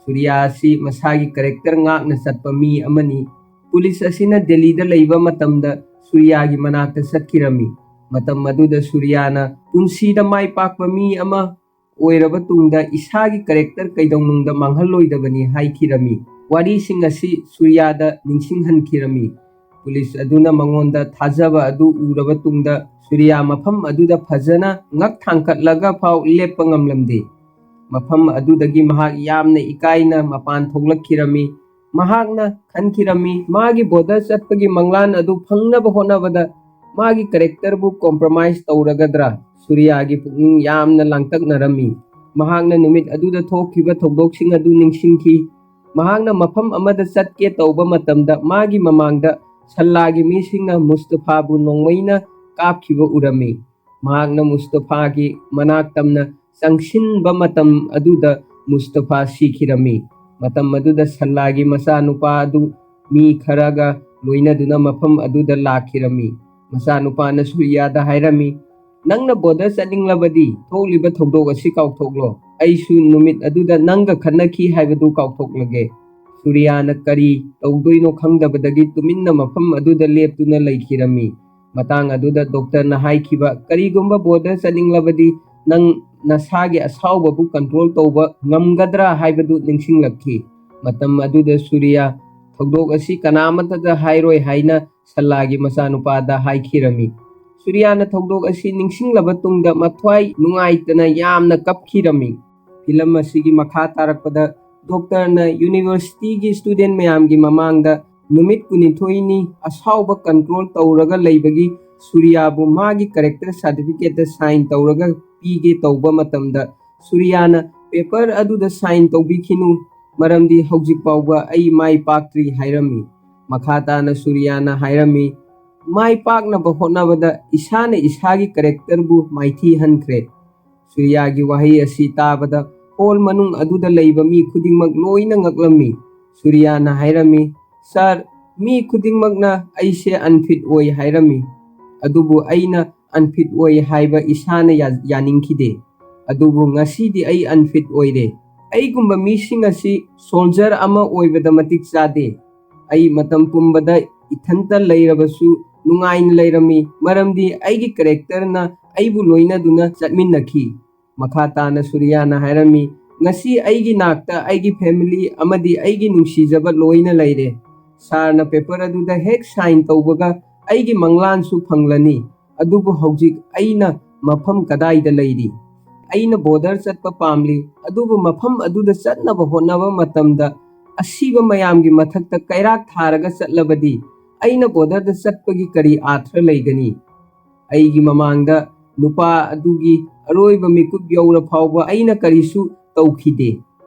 ꯁꯨꯔꯤꯌꯥ ꯑꯁꯤ ꯃꯁꯥꯒꯤ ꯀꯦꯔꯦꯛꯇꯔ ꯉꯥꯛꯅ ꯆꯠꯄ ꯃꯤ ꯑꯃꯅꯤ꯫ ꯄꯨꯂꯤꯁ ꯑꯁꯤꯅ ꯗꯦꯜꯂꯤꯗ ꯂꯩꯕ ꯃꯇꯝꯗ ꯁꯨꯔꯤꯌꯥꯒꯤ ꯃꯅꯥꯛꯇ ꯆꯠꯈꯤꯔꯝꯃꯤ꯫ ꯃꯇꯝ ꯑꯗꯨꯗ ꯁꯨꯔꯤꯌꯥꯅ ꯄꯨꯟꯁꯤꯗ ꯃꯥꯏ ꯄꯥꯛꯄ ꯃꯤ ꯑꯃ ꯑꯣꯏꯔꯕ ꯇꯨꯡꯗ ꯏꯁꯥꯒꯤ ꯀꯦꯔꯦꯛꯇꯔ ꯀꯩꯗꯧꯅꯨꯡꯗ ꯃꯥꯡꯍꯜꯂꯣꯏꯗꯕꯅꯤ ꯍꯥꯏꯈꯤꯔꯝꯃꯤ꯫ ꯋꯥꯔꯤꯁꯤꯡ ꯑꯁꯤ ꯁꯨꯔꯤꯌꯥꯗ ꯅꯤꯡꯁꯤꯡꯍꯟꯈꯤꯔꯝꯃꯤ꯫ ꯄꯨꯂꯤꯁ ꯑꯗꯨꯅ ꯃꯉꯣꯟꯗ ꯊꯥꯖꯕ ꯑꯗꯨ ꯎꯔꯕ ꯇꯨꯡꯗ ꯁꯨꯔꯤꯌꯥ ꯃꯐꯝ ꯑꯗꯨꯗ ꯐꯖꯅ ꯉꯛ ꯊꯥꯡꯒꯠꯂꯒ ꯐꯥꯎ ꯂꯦꯞꯄ ꯉꯝꯂꯝꯗꯦ꯫ ꯃꯐꯝ ꯑꯗꯨꯗꯒꯤ ꯃꯍꯥꯛ ꯌꯥꯝꯅ ꯏꯀꯥꯏꯅ ꯃꯄꯥꯟ ꯊꯣꯛꯂꯛꯈꯤꯔꯝꯃꯤ꯫ ꯃꯍꯥꯛꯅ ꯈꯟꯈꯤꯔꯝꯃꯤ, ꯃꯥꯒꯤ ꯕꯣꯔꯗꯔ ꯆꯠꯄꯒꯤ ꯃꯪꯂꯥꯟ ꯑꯗꯨ ꯐꯪꯅꯕ ꯍꯣꯠꯅꯕꯗ ꯃꯥꯒꯤ ꯀꯦꯔꯦꯛꯇꯔꯕꯨ ꯀꯣꯝꯄ꯭ꯔꯣꯃꯥꯏꯖ ꯇꯧꯔꯒꯗ꯭ꯔꯥ? ꯁꯨꯔꯤꯌꯥꯒꯤ ꯄꯨꯛꯅꯤꯡ ꯌꯥꯝꯅ ꯂꯥꯡꯇꯛꯅꯔꯝꯃꯤ꯫ ꯃꯍꯥꯛꯅ ꯅꯨꯃꯤꯠ ꯑꯗꯨꯗ ꯊꯣꯛꯈꯤꯕ ꯊꯧꯗꯣꯛꯁꯤꯡ ꯑꯗꯨ ꯅꯤꯡꯁꯤꯡꯈꯤ꯫ ꯃꯍꯥꯛꯅ ꯃꯐꯝ ꯑꯃꯗ ꯆꯠꯀꯦ ꯇꯧꯕ ꯃꯇꯝꯗ ꯃꯥꯒꯤ ꯃꯃꯥꯡꯗ ꯁꯜꯂꯥꯒꯤ ꯃꯤꯁꯤꯡꯅ ꯃꯨꯁꯇꯐꯥꯕꯨ ꯅꯣꯡꯃꯩꯅ ꯀꯥꯞꯈꯤꯕ ꯎꯔꯝꯃꯤ꯫ ꯃꯍꯥꯛꯅ ꯃꯨꯁꯇꯐꯥꯒꯤ ꯃꯅꯥꯛ ꯇꯝꯅ ꯆꯪꯁꯤꯟꯕ ꯃꯇꯝ ꯑꯗꯨꯗ ꯃꯨꯁꯇꯐꯥ ꯁꯤꯈꯤꯔꯝꯃꯤ꯫ ꯃꯇꯝ ꯑꯗꯨꯗ ꯁꯜꯂꯥꯒꯤ ꯃꯆꯥꯅꯨꯄꯥ ꯑꯗꯨ ꯃꯤ ꯈꯔꯒ ꯂꯣꯏꯅꯗꯨꯅ ꯃꯐꯝ ꯑꯗꯨꯗ ꯂꯥꯛꯈꯤꯔꯝꯃꯤ꯫ ꯃꯆꯥꯅꯨꯄꯥꯅ ꯁꯨꯔꯤꯌꯥꯗ ꯍꯥꯏꯔꯝꯃꯤ, "ꯅꯪꯅ ꯕꯣꯔꯗꯔ ꯆꯠꯅꯤꯡꯂꯕꯗꯤ ꯊꯣꯛꯂꯤꯕ ꯊꯧꯗꯣꯛ ꯑꯁꯤ ꯀꯥꯎꯊꯣꯛꯂꯣ꯫ ꯑꯩꯁꯨ ꯅꯨꯃꯤꯠ ꯑꯗꯨꯗ ꯅꯪꯒ ꯈꯠꯅꯈꯤ ꯍꯥꯏꯕꯗꯨ ꯀꯥꯎꯊꯣꯛꯂꯒꯦ"꯫ ꯁꯨꯔꯤꯌꯥꯅ ꯀꯔꯤ ꯇꯧꯗꯣꯏꯅꯣ ꯈꯪꯗꯕꯗꯒꯤ ꯇꯨꯃꯤꯟꯅ ꯃꯐꯝ ꯑꯗꯨꯗ ꯂꯦꯞꯇꯨꯅ ꯂꯩꯈꯤꯔꯝꯃꯤ꯫ ꯃꯇꯥꯡ ꯑꯗꯨꯗ ꯗꯣꯛꯇꯔꯅ ꯍꯥꯏꯈꯤꯕ, "ꯀꯔꯤꯒꯨꯝꯕ ꯕꯣꯔꯗꯔ ꯆꯠꯅꯤꯡꯂꯕꯗꯤ ꯅꯪ ꯅꯁꯥꯒꯤ ꯑꯁꯥꯎꯕꯕꯨ ꯀꯟꯇ꯭ꯔꯣꯜ ꯇꯧꯕ ꯉꯝꯒꯗ꯭ꯔꯥ?" ꯍꯥꯏꯕꯗꯨ ꯅꯤꯡꯁꯤꯡꯂꯛꯈꯤ꯫ ꯃꯇꯝ ꯑꯗꯨꯗ ꯁꯨꯔꯤꯌꯥ ꯊꯧꯗꯣꯛ ꯑꯁꯤ ꯀꯅꯥꯃꯠꯇꯗ ꯍꯥꯏꯔꯣꯏ ꯍꯥꯏꯅ ꯁꯜꯂꯥꯒꯤ ꯃꯆꯥꯅꯨꯄꯥꯗ ꯍꯥꯏꯈꯤꯔꯝꯃꯤ꯫ ꯁꯨꯔꯤꯌꯥꯅ ꯊꯧꯗꯣꯛ ꯑꯁꯤ ꯅꯤꯡꯁꯤꯡꯂꯕ ꯇꯨꯡꯗ ꯃꯊ꯭ꯋꯥꯏ ꯅꯨꯡꯉꯥꯏꯇꯅ ꯌꯥꯝꯅ ꯀꯞꯈꯤꯔꯝꯃꯤ꯫ ꯐꯤꯂꯝ ꯑꯁꯤꯒꯤ ꯃꯈꯥ ꯇꯥꯔꯛꯄꯗ ꯗꯣꯛꯇꯔꯅ ꯌꯨꯅꯤꯚꯔꯁꯤꯇꯤꯒꯤ ꯁ꯭ꯇꯨꯗꯦꯟ ꯃꯌꯥꯝꯒꯤ ꯃꯃꯥꯡꯗ ꯅꯨꯃꯤꯠ ꯀꯨꯟꯅꯤꯊꯣꯏꯅꯤ ꯑꯁꯥꯎꯕ ꯀꯟꯇ꯭ꯔꯣꯜ ꯇꯧꯔꯒ ꯂꯩꯕꯒꯤ ꯁꯨꯔꯤꯌꯥꯕꯨ ꯃꯥꯒꯤ ꯀꯦꯔꯦꯛꯇꯔ ꯁꯥꯔꯇꯤꯐꯤꯀꯦꯠꯇ ꯁꯥꯏꯟ ꯇꯧꯔꯒ ꯄꯤꯒꯦ ꯇꯧꯕ ꯃꯇꯝꯗ ꯁꯨꯔꯤꯌꯥꯅ ꯄꯦꯄꯔ ꯑꯗꯨꯗ ꯁꯥꯏꯟ ꯇꯧꯕꯤꯈꯤꯅꯨ, ꯃꯔꯝꯗꯤ ꯍꯧꯖꯤꯛ ꯐꯥꯎꯕ ꯑꯩ ꯃꯥꯏ ꯄꯥꯛꯇ꯭ꯔꯤ ꯍꯥꯏꯔꯝꯃꯤ꯫ ꯃꯈꯥ ꯇꯥꯅ ꯁꯨꯔꯤꯌꯥꯅ ꯍꯥꯏꯔꯝꯃꯤ, "ꯃꯥꯏ ꯄꯥꯛꯅꯕ ꯍꯣꯠꯅꯕꯗ ꯏꯁꯥꯅ ꯏꯁꯥꯒꯤ ꯀꯦꯔꯦꯛꯇꯔꯕꯨ ꯃꯥꯏꯊꯤꯍꯟꯈ꯭ꯔꯦ"꯫ ꯁꯨꯔꯤꯌꯥꯒꯤ ꯋꯥꯍꯩ ꯑꯁꯤ ꯇꯥꯕꯗ ꯍꯣꯜ ꯃꯅꯨꯡ ꯑꯗꯨꯗ ꯂꯩꯕ ꯃꯤ ꯈꯨꯗꯤꯡꯃꯛ ꯂꯣꯏꯅ ꯉꯛꯂꯝꯃꯤ꯫ ꯁꯨꯔꯤꯌꯥꯅ ꯍꯥꯏꯔꯝꯃꯤ, "ꯁꯥꯔ, ꯃꯤ ꯈꯨꯗꯤꯡꯃꯛꯅ ꯑꯩꯁꯦ ꯑꯟꯐꯤꯠ ꯑꯣꯏ ꯍꯥꯏꯔꯝꯃꯤ, ꯑꯗꯨꯕꯨ ꯑꯩꯅ ꯑꯟꯐꯤꯠ ꯑꯣꯏ ꯍꯥꯏꯕ ꯏꯁꯥꯅ ꯌꯥ-, ꯌꯥꯅꯤꯡꯈꯤꯗꯦ꯫ ꯑꯗꯨꯕꯨ ꯉꯁꯤꯗꯤ ꯑꯩ ꯑꯟꯐꯤꯠ ꯑꯣꯏꯔꯦ꯫ ꯑꯩꯒꯨꯝꯕ ꯃꯤꯁꯤꯡ ꯑꯁꯤ ꯁꯣꯜꯖꯔ ꯑꯃ ꯑꯣꯏꯕꯗ ꯃꯇꯤꯛ ꯆꯥꯗꯦ꯫ ꯑꯩ ꯃꯇꯝ ꯄꯨꯝꯕꯗ ꯏꯊꯟꯇ ꯂꯩꯔꯕꯁꯨ ꯅꯨꯡꯉꯥꯏꯅ ꯂꯩꯔꯝꯃꯤ, ꯃꯔꯝꯗꯤ ꯑꯩꯒꯤ ꯀꯦꯔꯦꯛꯇꯔꯅ ꯑꯩꯕꯨ ꯂꯣꯏꯅꯗꯨꯅ ꯆꯠꯃꯤꯟꯅꯈꯤ"꯫ ꯃꯈꯥ ꯇꯥꯅ ꯁꯨꯔꯤꯌꯥꯅ ꯍꯥꯏꯔꯝꯃꯤ, "ꯉꯁꯤ ꯑꯩꯒꯤ ꯅꯥꯛꯇ ꯑꯩꯒꯤ ꯐꯦꯃꯤꯂꯤ ꯑꯃꯗꯤ ꯑꯩꯒꯤ ꯅꯨꯡꯁꯤꯖꯕ ꯂꯣꯏꯅ ꯂꯩꯔꯦ꯫ ꯁꯥꯔꯅ ꯄꯦꯄꯔ ꯑꯗꯨꯗ ꯍꯦꯛ ꯁꯥꯏꯟ ꯇꯧꯕꯒ ꯑꯩꯒꯤ ꯃꯪꯂꯥꯟꯁꯨ ꯐꯪꯂꯅꯤ꯫ ꯑꯗꯨꯕꯨ ꯍꯧꯖꯤꯛ ꯑꯩꯅ ꯃꯐꯝ ꯀꯗꯥꯏꯗ ꯂꯩꯔꯤ? ꯑꯩꯅ ꯕꯣꯔꯗꯔ ꯆꯠꯄ ꯄꯥꯝꯂꯤ, ꯑꯗꯨꯕꯨ ꯃꯐꯝ ꯑꯗꯨꯗ ꯆꯠꯅꯕ ꯍꯣꯠꯅꯕ ꯃꯇꯝꯗ ꯑꯁꯤꯕ ꯃꯌꯥꯝꯒꯤ ꯃꯊꯛꯇ ꯀꯩꯔꯥꯛ ꯊꯥꯔꯒ ꯆꯠꯂꯕꯗꯤ ꯑꯩꯅ ꯕꯣꯔꯗꯔꯗ ꯆꯠꯄꯒꯤ ꯀꯔꯤ ꯑꯥꯔꯊ ꯂꯩꯒꯅꯤ? ꯑꯩꯒꯤ ꯃꯃꯥꯡꯗ ꯅꯨꯄꯥ ꯑꯗꯨꯒꯤ ꯑꯔꯣꯏꯕ ꯃꯤꯀꯨꯞ ꯌꯧꯔ ꯐꯥꯎꯕ ꯑꯩꯅ ꯀꯔꯤꯁꯨ ꯇꯧꯈꯤꯗꯦ"꯫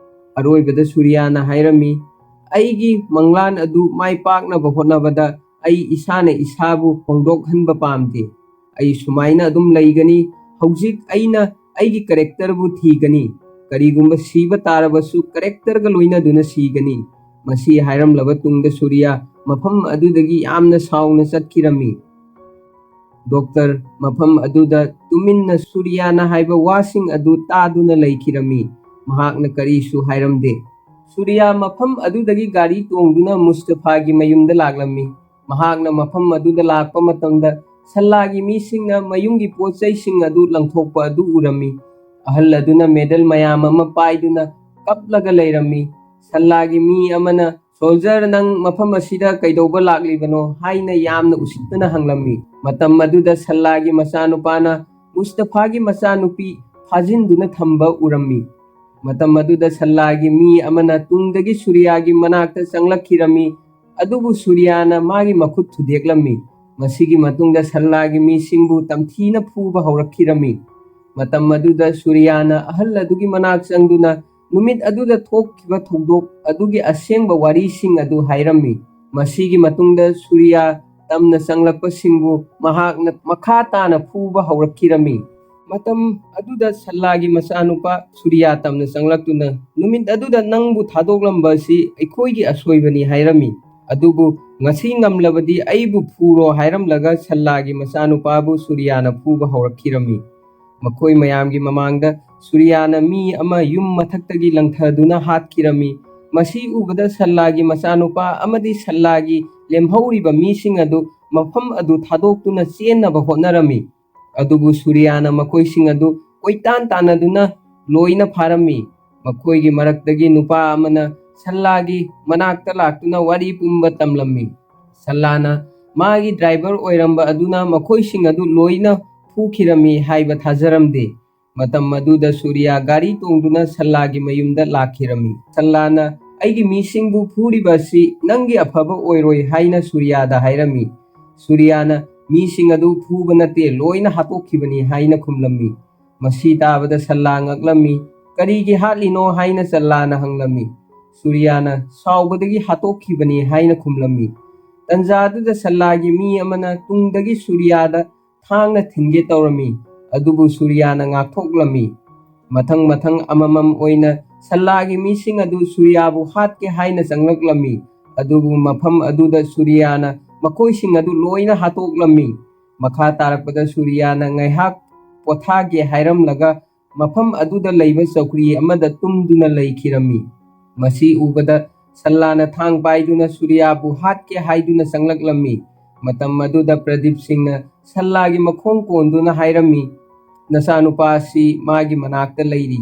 ꯑꯔꯣꯏꯕꯗ ꯁꯨꯔꯤꯌꯥꯅ ꯍꯥꯏꯔꯝꯃꯤ, "ꯑꯩꯒꯤ ꯃꯪꯂꯥꯟ ꯑꯗꯨ ꯃꯥꯏ ꯄꯥꯛꯅꯕ ꯍꯣꯠꯅꯕꯗ ꯑꯩ ꯏꯁꯥꯅ ꯏꯁꯥꯕꯨ ꯍꯣꯡꯗꯣꯛꯍꯟꯕ ꯄꯥꯝꯗꯦ꯫ ꯑꯩ ꯁꯨꯃꯥꯏꯅ ꯑꯗꯨꯝ ꯂꯩꯒꯅꯤ꯫ ꯍꯧꯖꯤꯛ ꯑꯩꯅ ꯑꯩꯒꯤ ꯀꯦꯔꯦꯛꯇꯔꯕꯨ ꯊꯤꯒꯅꯤ꯫ ꯀꯔꯤꯒꯨꯝꯕ ꯁꯤꯕ ꯇꯥꯔꯕꯁꯨ ꯀꯦꯔꯦꯛꯇꯔꯒ ꯂꯣꯏꯅꯗꯨꯅ ꯁꯤꯒꯅꯤ"꯫ ꯃꯁꯤ ꯍꯥꯏꯔꯝꯂꯕ ꯇꯨꯡꯗ ꯁꯨꯔꯤꯌꯥ ꯃꯐꯝ ꯑꯗꯨꯗꯒꯤ ꯌꯥꯝꯅ ꯁꯥꯎꯅ ꯆꯠꯈꯤꯔꯝꯃꯤ꯫ ꯗꯣꯛꯇꯔ ꯃꯐꯝ ꯑꯗꯨꯗ ꯇꯨꯃꯤꯟꯅ ꯁꯨꯔꯤꯌꯥꯅ ꯍꯥꯏꯕ ꯋꯥꯁꯤꯡ ꯑꯗꯨ ꯇꯥꯗꯨꯅ ꯂꯩꯈꯤꯔꯝꯃꯤ꯫ ꯃꯍꯥꯛꯅ ꯀꯔꯤꯁꯨ ꯍꯥꯏꯔꯝꯗꯦ꯫ ꯁꯨꯔꯤꯌꯥ ꯃꯐꯝ ꯑꯗꯨꯗꯒꯤ ꯒꯥꯔꯤ ꯇꯣꯡꯗꯨꯅ ꯃꯨꯁꯇꯐꯥꯒꯤ ꯃꯌꯨꯝꯗ ꯂꯥꯛꯂꯝꯃꯤ꯫ ꯃꯍꯥꯛꯅ ꯃꯐꯝ ꯑꯗꯨꯗ ꯂꯥꯛꯄ ꯃꯇꯝꯗ ꯁꯜꯂꯥꯒꯤ ꯃꯤꯁꯤꯡꯅ ꯃꯌꯨꯝꯒꯤ ꯄꯣꯠ ꯆꯩꯁꯤꯡ ꯑꯗꯨ ꯂꯪꯊꯣꯛꯄ ꯑꯗꯨ ꯎꯔꯝꯃꯤ꯫ ꯑꯍꯜ ꯑꯗꯨꯅ ꯃꯦꯗꯜ ꯃꯌꯥꯝ ꯑꯃ ꯄꯥꯏꯗꯨꯅ ꯀꯞꯂꯒ ꯂꯩꯔꯝꯃꯤ꯫ ꯁꯜꯂꯥꯒꯤ ꯃꯤ ꯑꯃꯅ, "ꯁꯣꯜꯖꯔ, ꯅꯪ ꯃꯐꯝ ꯑꯁꯤꯗ ꯀꯩꯗꯧꯕ ꯂꯥꯛꯂꯤꯕꯅꯣ?" ꯍꯥꯏꯅ ꯌꯥꯝꯅ ꯎꯁꯤꯠꯇꯅ ꯍꯪꯂꯝꯃꯤ꯫ ꯃꯇꯝ ꯑꯗꯨꯗ ꯁꯜꯂꯥꯒꯤ ꯃꯆꯥꯅꯨꯄꯥꯅ ꯃꯨꯁꯇꯐꯥꯒꯤ ꯃꯆꯥꯅꯨꯄꯤ ꯐꯥꯖꯤꯟꯗꯨꯅ ꯊꯝꯕ ꯎꯔꯝꯃꯤ꯫ ꯃꯇꯝ ꯑꯗꯨꯗ ꯁꯜꯂꯥꯒꯤ ꯃꯤ ꯑꯃꯅ ꯇꯨꯡꯗꯒꯤ ꯁꯨꯔꯤꯌꯥꯒꯤ ꯃꯅꯥꯛꯇ ꯆꯪꯂꯛꯈꯤꯔꯝꯃꯤ, ꯑꯗꯨꯕꯨ ꯁꯨꯔꯤꯌꯥꯅ ꯃꯥꯒꯤ ꯃꯈꯨꯠ ꯊꯨꯗꯦꯛꯂꯝꯃꯤ꯫ ꯃꯁꯤꯒꯤ ꯃꯇꯨꯡꯗ ꯁꯜꯂꯥꯒꯤ ꯃꯤꯁꯤꯡꯕꯨ ꯇꯝꯊꯤꯅ ꯐꯨꯕ ꯍꯧꯔꯛꯈꯤꯔꯝꯃꯤ꯫ ꯃꯇꯝ ꯑꯗꯨꯗ ꯁꯨꯔꯤꯌꯥꯅ ꯑꯍꯜ ꯑꯗꯨꯒꯤ ꯃꯅꯥꯛ ꯆꯪꯗꯨꯅ ꯅꯨꯃꯤꯠ ꯑꯗꯨꯗ ꯊꯣꯛꯈꯤꯕ ꯊꯧꯗꯣꯛ ꯑꯗꯨꯒꯤ ꯑꯁꯦꯡꯕ ꯋꯥꯔꯤꯁꯤꯡ ꯑꯗꯨ ꯍꯥꯏꯔꯝꯃꯤ꯫ ꯃꯁꯤꯒꯤ ꯃꯇꯨꯡꯗ ꯁꯨꯔꯤꯌꯥ ꯇꯝꯅ ꯆꯪꯂꯛꯄꯁꯤꯡꯕꯨ ꯃꯍꯥꯛꯅ ꯃꯈꯥ ꯇꯥꯅ ꯐꯨꯕ ꯍꯧꯔꯛꯈꯤꯔꯝꯃꯤ꯫ ꯃꯇꯝ ꯑꯗꯨꯗ ꯁꯜꯂꯥꯒꯤ ꯃꯆꯥꯅꯨꯄꯥ ꯁꯨꯔꯤꯌꯥ ꯇꯝꯅ ꯆꯪꯂꯛꯇꯨꯅ, "ꯅꯨꯃꯤꯠ ꯑꯗꯨꯗ ꯅꯪꯕꯨ ꯊꯥꯗꯣꯛꯂꯝꯕ ꯑꯁꯤ ꯑꯩꯈꯣꯏꯒꯤ ꯑꯁꯣꯏꯕꯅꯤ" ꯍꯥꯏꯔꯝꯃꯤ꯫ "ꯑꯗꯨꯕꯨ ꯉꯁꯤ ꯉꯝꯂꯕꯗꯤ ꯑꯩꯕꯨ ꯐꯨꯔꯣ" ꯍꯥꯏꯔꯝꯂꯒ ꯁꯜꯂꯥꯒꯤ ꯃꯆꯥꯅꯨꯄꯥꯕꯨ ꯁꯨꯔꯤꯌꯥꯅ ꯐꯨꯕ ꯍꯧꯔꯛꯈꯤꯔꯝꯃꯤ꯫ ꯃꯈꯣꯏ ꯃꯌꯥꯝꯒꯤ ꯃꯃꯥꯡꯗ ꯁꯨꯔꯤꯌꯥꯅ ꯃꯤ ꯑꯃ ꯌꯨꯝ ꯃꯊꯛꯇꯒꯤ ꯂꯪꯊꯗꯨꯅ ꯍꯥꯠꯈꯤꯔꯝꯃꯤ꯫ ꯃꯁꯤ ꯎꯕꯗ ꯁꯜꯂꯥꯒꯤ ꯃꯆꯥꯅꯨꯄꯥ ꯑꯃꯗꯤ ꯁꯜꯂꯥꯒꯤ ꯂꯦꯝꯍꯧꯔꯤꯕ ꯃꯤꯁꯤꯡ ꯑꯗꯨ ꯃꯐꯝ ꯑꯗꯨ ꯊꯥꯗꯣꯛꯇꯨꯅ ꯆꯦꯟꯅꯕ ꯍꯣꯠꯅꯔꯝꯃꯤ꯫ ꯑꯗꯨꯕꯨ ꯁꯨꯔꯤꯌꯥꯅ ꯃꯈꯣꯏꯁꯤꯡ ꯑꯗꯨ ꯀꯣꯏꯇꯥꯟ ꯇꯥꯟꯅꯗꯨꯅ ꯂꯣꯏꯅ ꯐꯥꯔꯝꯃꯤ꯫ ꯃꯈꯣꯏꯒꯤ ꯃꯔꯛꯇꯒꯤ ꯅꯨꯄꯥ ꯑꯃꯅ ꯁꯜꯂꯥꯒꯤ ꯃꯅꯥꯛꯇ ꯂꯥꯛꯇꯨꯅ ꯋꯥꯔꯤ ꯄꯨꯝꯕ ꯇꯝꯂꯝꯃꯤ꯫ ꯁꯜꯂꯥꯅ ꯃꯥꯒꯤ ꯗ꯭ꯔꯥꯏꯚꯔ ꯑꯣꯏꯔꯝꯕ ꯑꯗꯨꯅ ꯃꯈꯣꯏꯁꯤꯡ ꯑꯗꯨ ꯂꯣꯏꯅ ꯐꯨꯈꯤꯔꯝꯃꯤ ꯍꯥꯏꯕ ꯊꯥꯖꯔꯝꯗꯦ꯫ ꯃꯇꯝ ꯑꯗꯨꯗ ꯁꯨꯔꯤꯌꯥ ꯒꯥꯔꯤ ꯇꯣꯡꯗꯨꯅ ꯁꯜꯂꯥꯒꯤ ꯃꯌꯨꯝꯗ ꯂꯥꯛꯈꯤꯔꯝꯃꯤ꯫ ꯁꯜꯂꯥꯅ, "ꯑꯩꯒꯤ ꯃꯤꯁꯤꯡꯕꯨ ꯐꯨꯔꯤꯕ ꯑꯁꯤ ꯅꯪꯒꯤ ꯑꯐꯕ ꯑꯣꯏꯔꯣꯏ" ꯍꯥꯏꯅ ꯁꯨꯔꯤꯌꯥꯗ ꯍꯥꯏꯔꯝꯃꯤ꯫ ꯁꯨꯔꯤꯌꯥꯅ, "ꯃꯤꯁꯤꯡ ꯑꯗꯨ ꯐꯨꯕ ꯅꯠꯇꯦ, ꯂꯣꯏꯅ ꯍꯥꯠꯇꯣꯛꯈꯤꯕꯅꯤ" ꯍꯥꯏꯅ ꯈꯨꯝꯂꯝꯃꯤ꯫ ꯃꯁꯤ ꯇꯥꯕꯗ ꯁꯜꯂꯥ ꯉꯛꯂꯝꯃꯤ꯫ "ꯀꯔꯤꯒꯤ ꯍꯥꯠꯂꯤꯅꯣ?" ꯍꯥꯏꯅ ꯁꯜꯂꯥꯅ ꯍꯪꯂꯝꯃꯤ꯫ ꯁꯨꯔꯤꯌꯥꯅ, "ꯁꯥꯎꯕꯗꯒꯤ ꯍꯥꯠꯇꯣꯛꯈꯤꯕꯅꯤ" ꯍꯥꯏꯅ ꯈꯨꯝꯂꯝꯃꯤ꯫ ꯇꯟꯖꯥ ꯑꯗꯨꯗ ꯁꯜꯂꯥꯒꯤ ꯃꯤ ꯑꯃꯅ ꯇꯨꯡꯗꯒꯤ ꯁꯨꯔꯤꯌꯥꯗ ꯊꯥꯡꯅ ꯊꯤꯟꯒꯦ ꯇꯧꯔꯝꯃꯤ, ꯑꯗꯨꯕꯨ ꯁꯨꯔꯤꯌꯥꯅ ꯉꯥꯛꯊꯣꯛꯂꯝꯃꯤ꯫ ꯃꯊꯪ ꯃꯊꯪ ꯑꯃꯃꯝ ꯑꯣꯏꯅ ꯁꯜꯂꯥꯒꯤ ꯃꯤꯁꯤꯡ ꯑꯗꯨ ꯁꯨꯔꯤꯌꯥꯕꯨ ꯍꯥꯠꯀꯦ ꯍꯥꯏꯅ ꯆꯪꯂꯛꯂꯝꯃꯤ, ꯑꯗꯨꯕꯨ ꯃꯐꯝ ꯑꯗꯨꯗ ꯁꯨꯔꯤꯌꯥꯅ ꯃꯈꯣꯏꯁꯤꯡ ꯑꯗꯨ ꯂꯣꯏꯅ ꯍꯥꯠꯇꯣꯛꯂꯝꯃꯤ꯫ ꯃꯈꯥ ꯇꯥꯔꯛꯄꯗ ꯁꯨꯔꯤꯌꯥꯅ ꯉꯥꯏꯍꯥꯛ ꯄꯣꯊꯥꯒꯦ ꯍꯥꯏꯔꯝꯂꯒ ꯃꯐꯝ ꯑꯗꯨꯗ ꯂꯩꯕ ꯆꯧꯀ꯭ꯔꯤ ꯑꯃꯗ ꯇꯨꯝꯗꯨꯅ ꯂꯩꯈꯤꯔꯝꯃꯤ꯫ ꯃꯁꯤ ꯎꯕꯗ ꯁꯜꯂꯥꯅ ꯊꯥꯡ ꯄꯥꯏꯗꯨꯅ ꯁꯨꯔꯤꯌꯥꯕꯨ ꯍꯥꯠꯀꯦ ꯍꯥꯏꯗꯨꯅ ꯆꯪꯂꯛꯂꯝꯃꯤ꯫ ꯃꯇꯝ ꯑꯗꯨꯗ ꯄ꯭ꯔꯗꯤꯞ ꯁꯤꯡꯅ ꯁꯜꯂꯥꯒꯤ ꯃꯈꯣꯡ ꯀꯣꯟꯗꯨꯅ ꯍꯥꯏꯔꯝꯃꯤ, "ꯅꯆꯥꯅꯨꯄꯥ ꯑꯁꯤ ꯃꯥꯒꯤ ꯃꯅꯥꯛꯇ ꯂꯩꯔꯤ꯫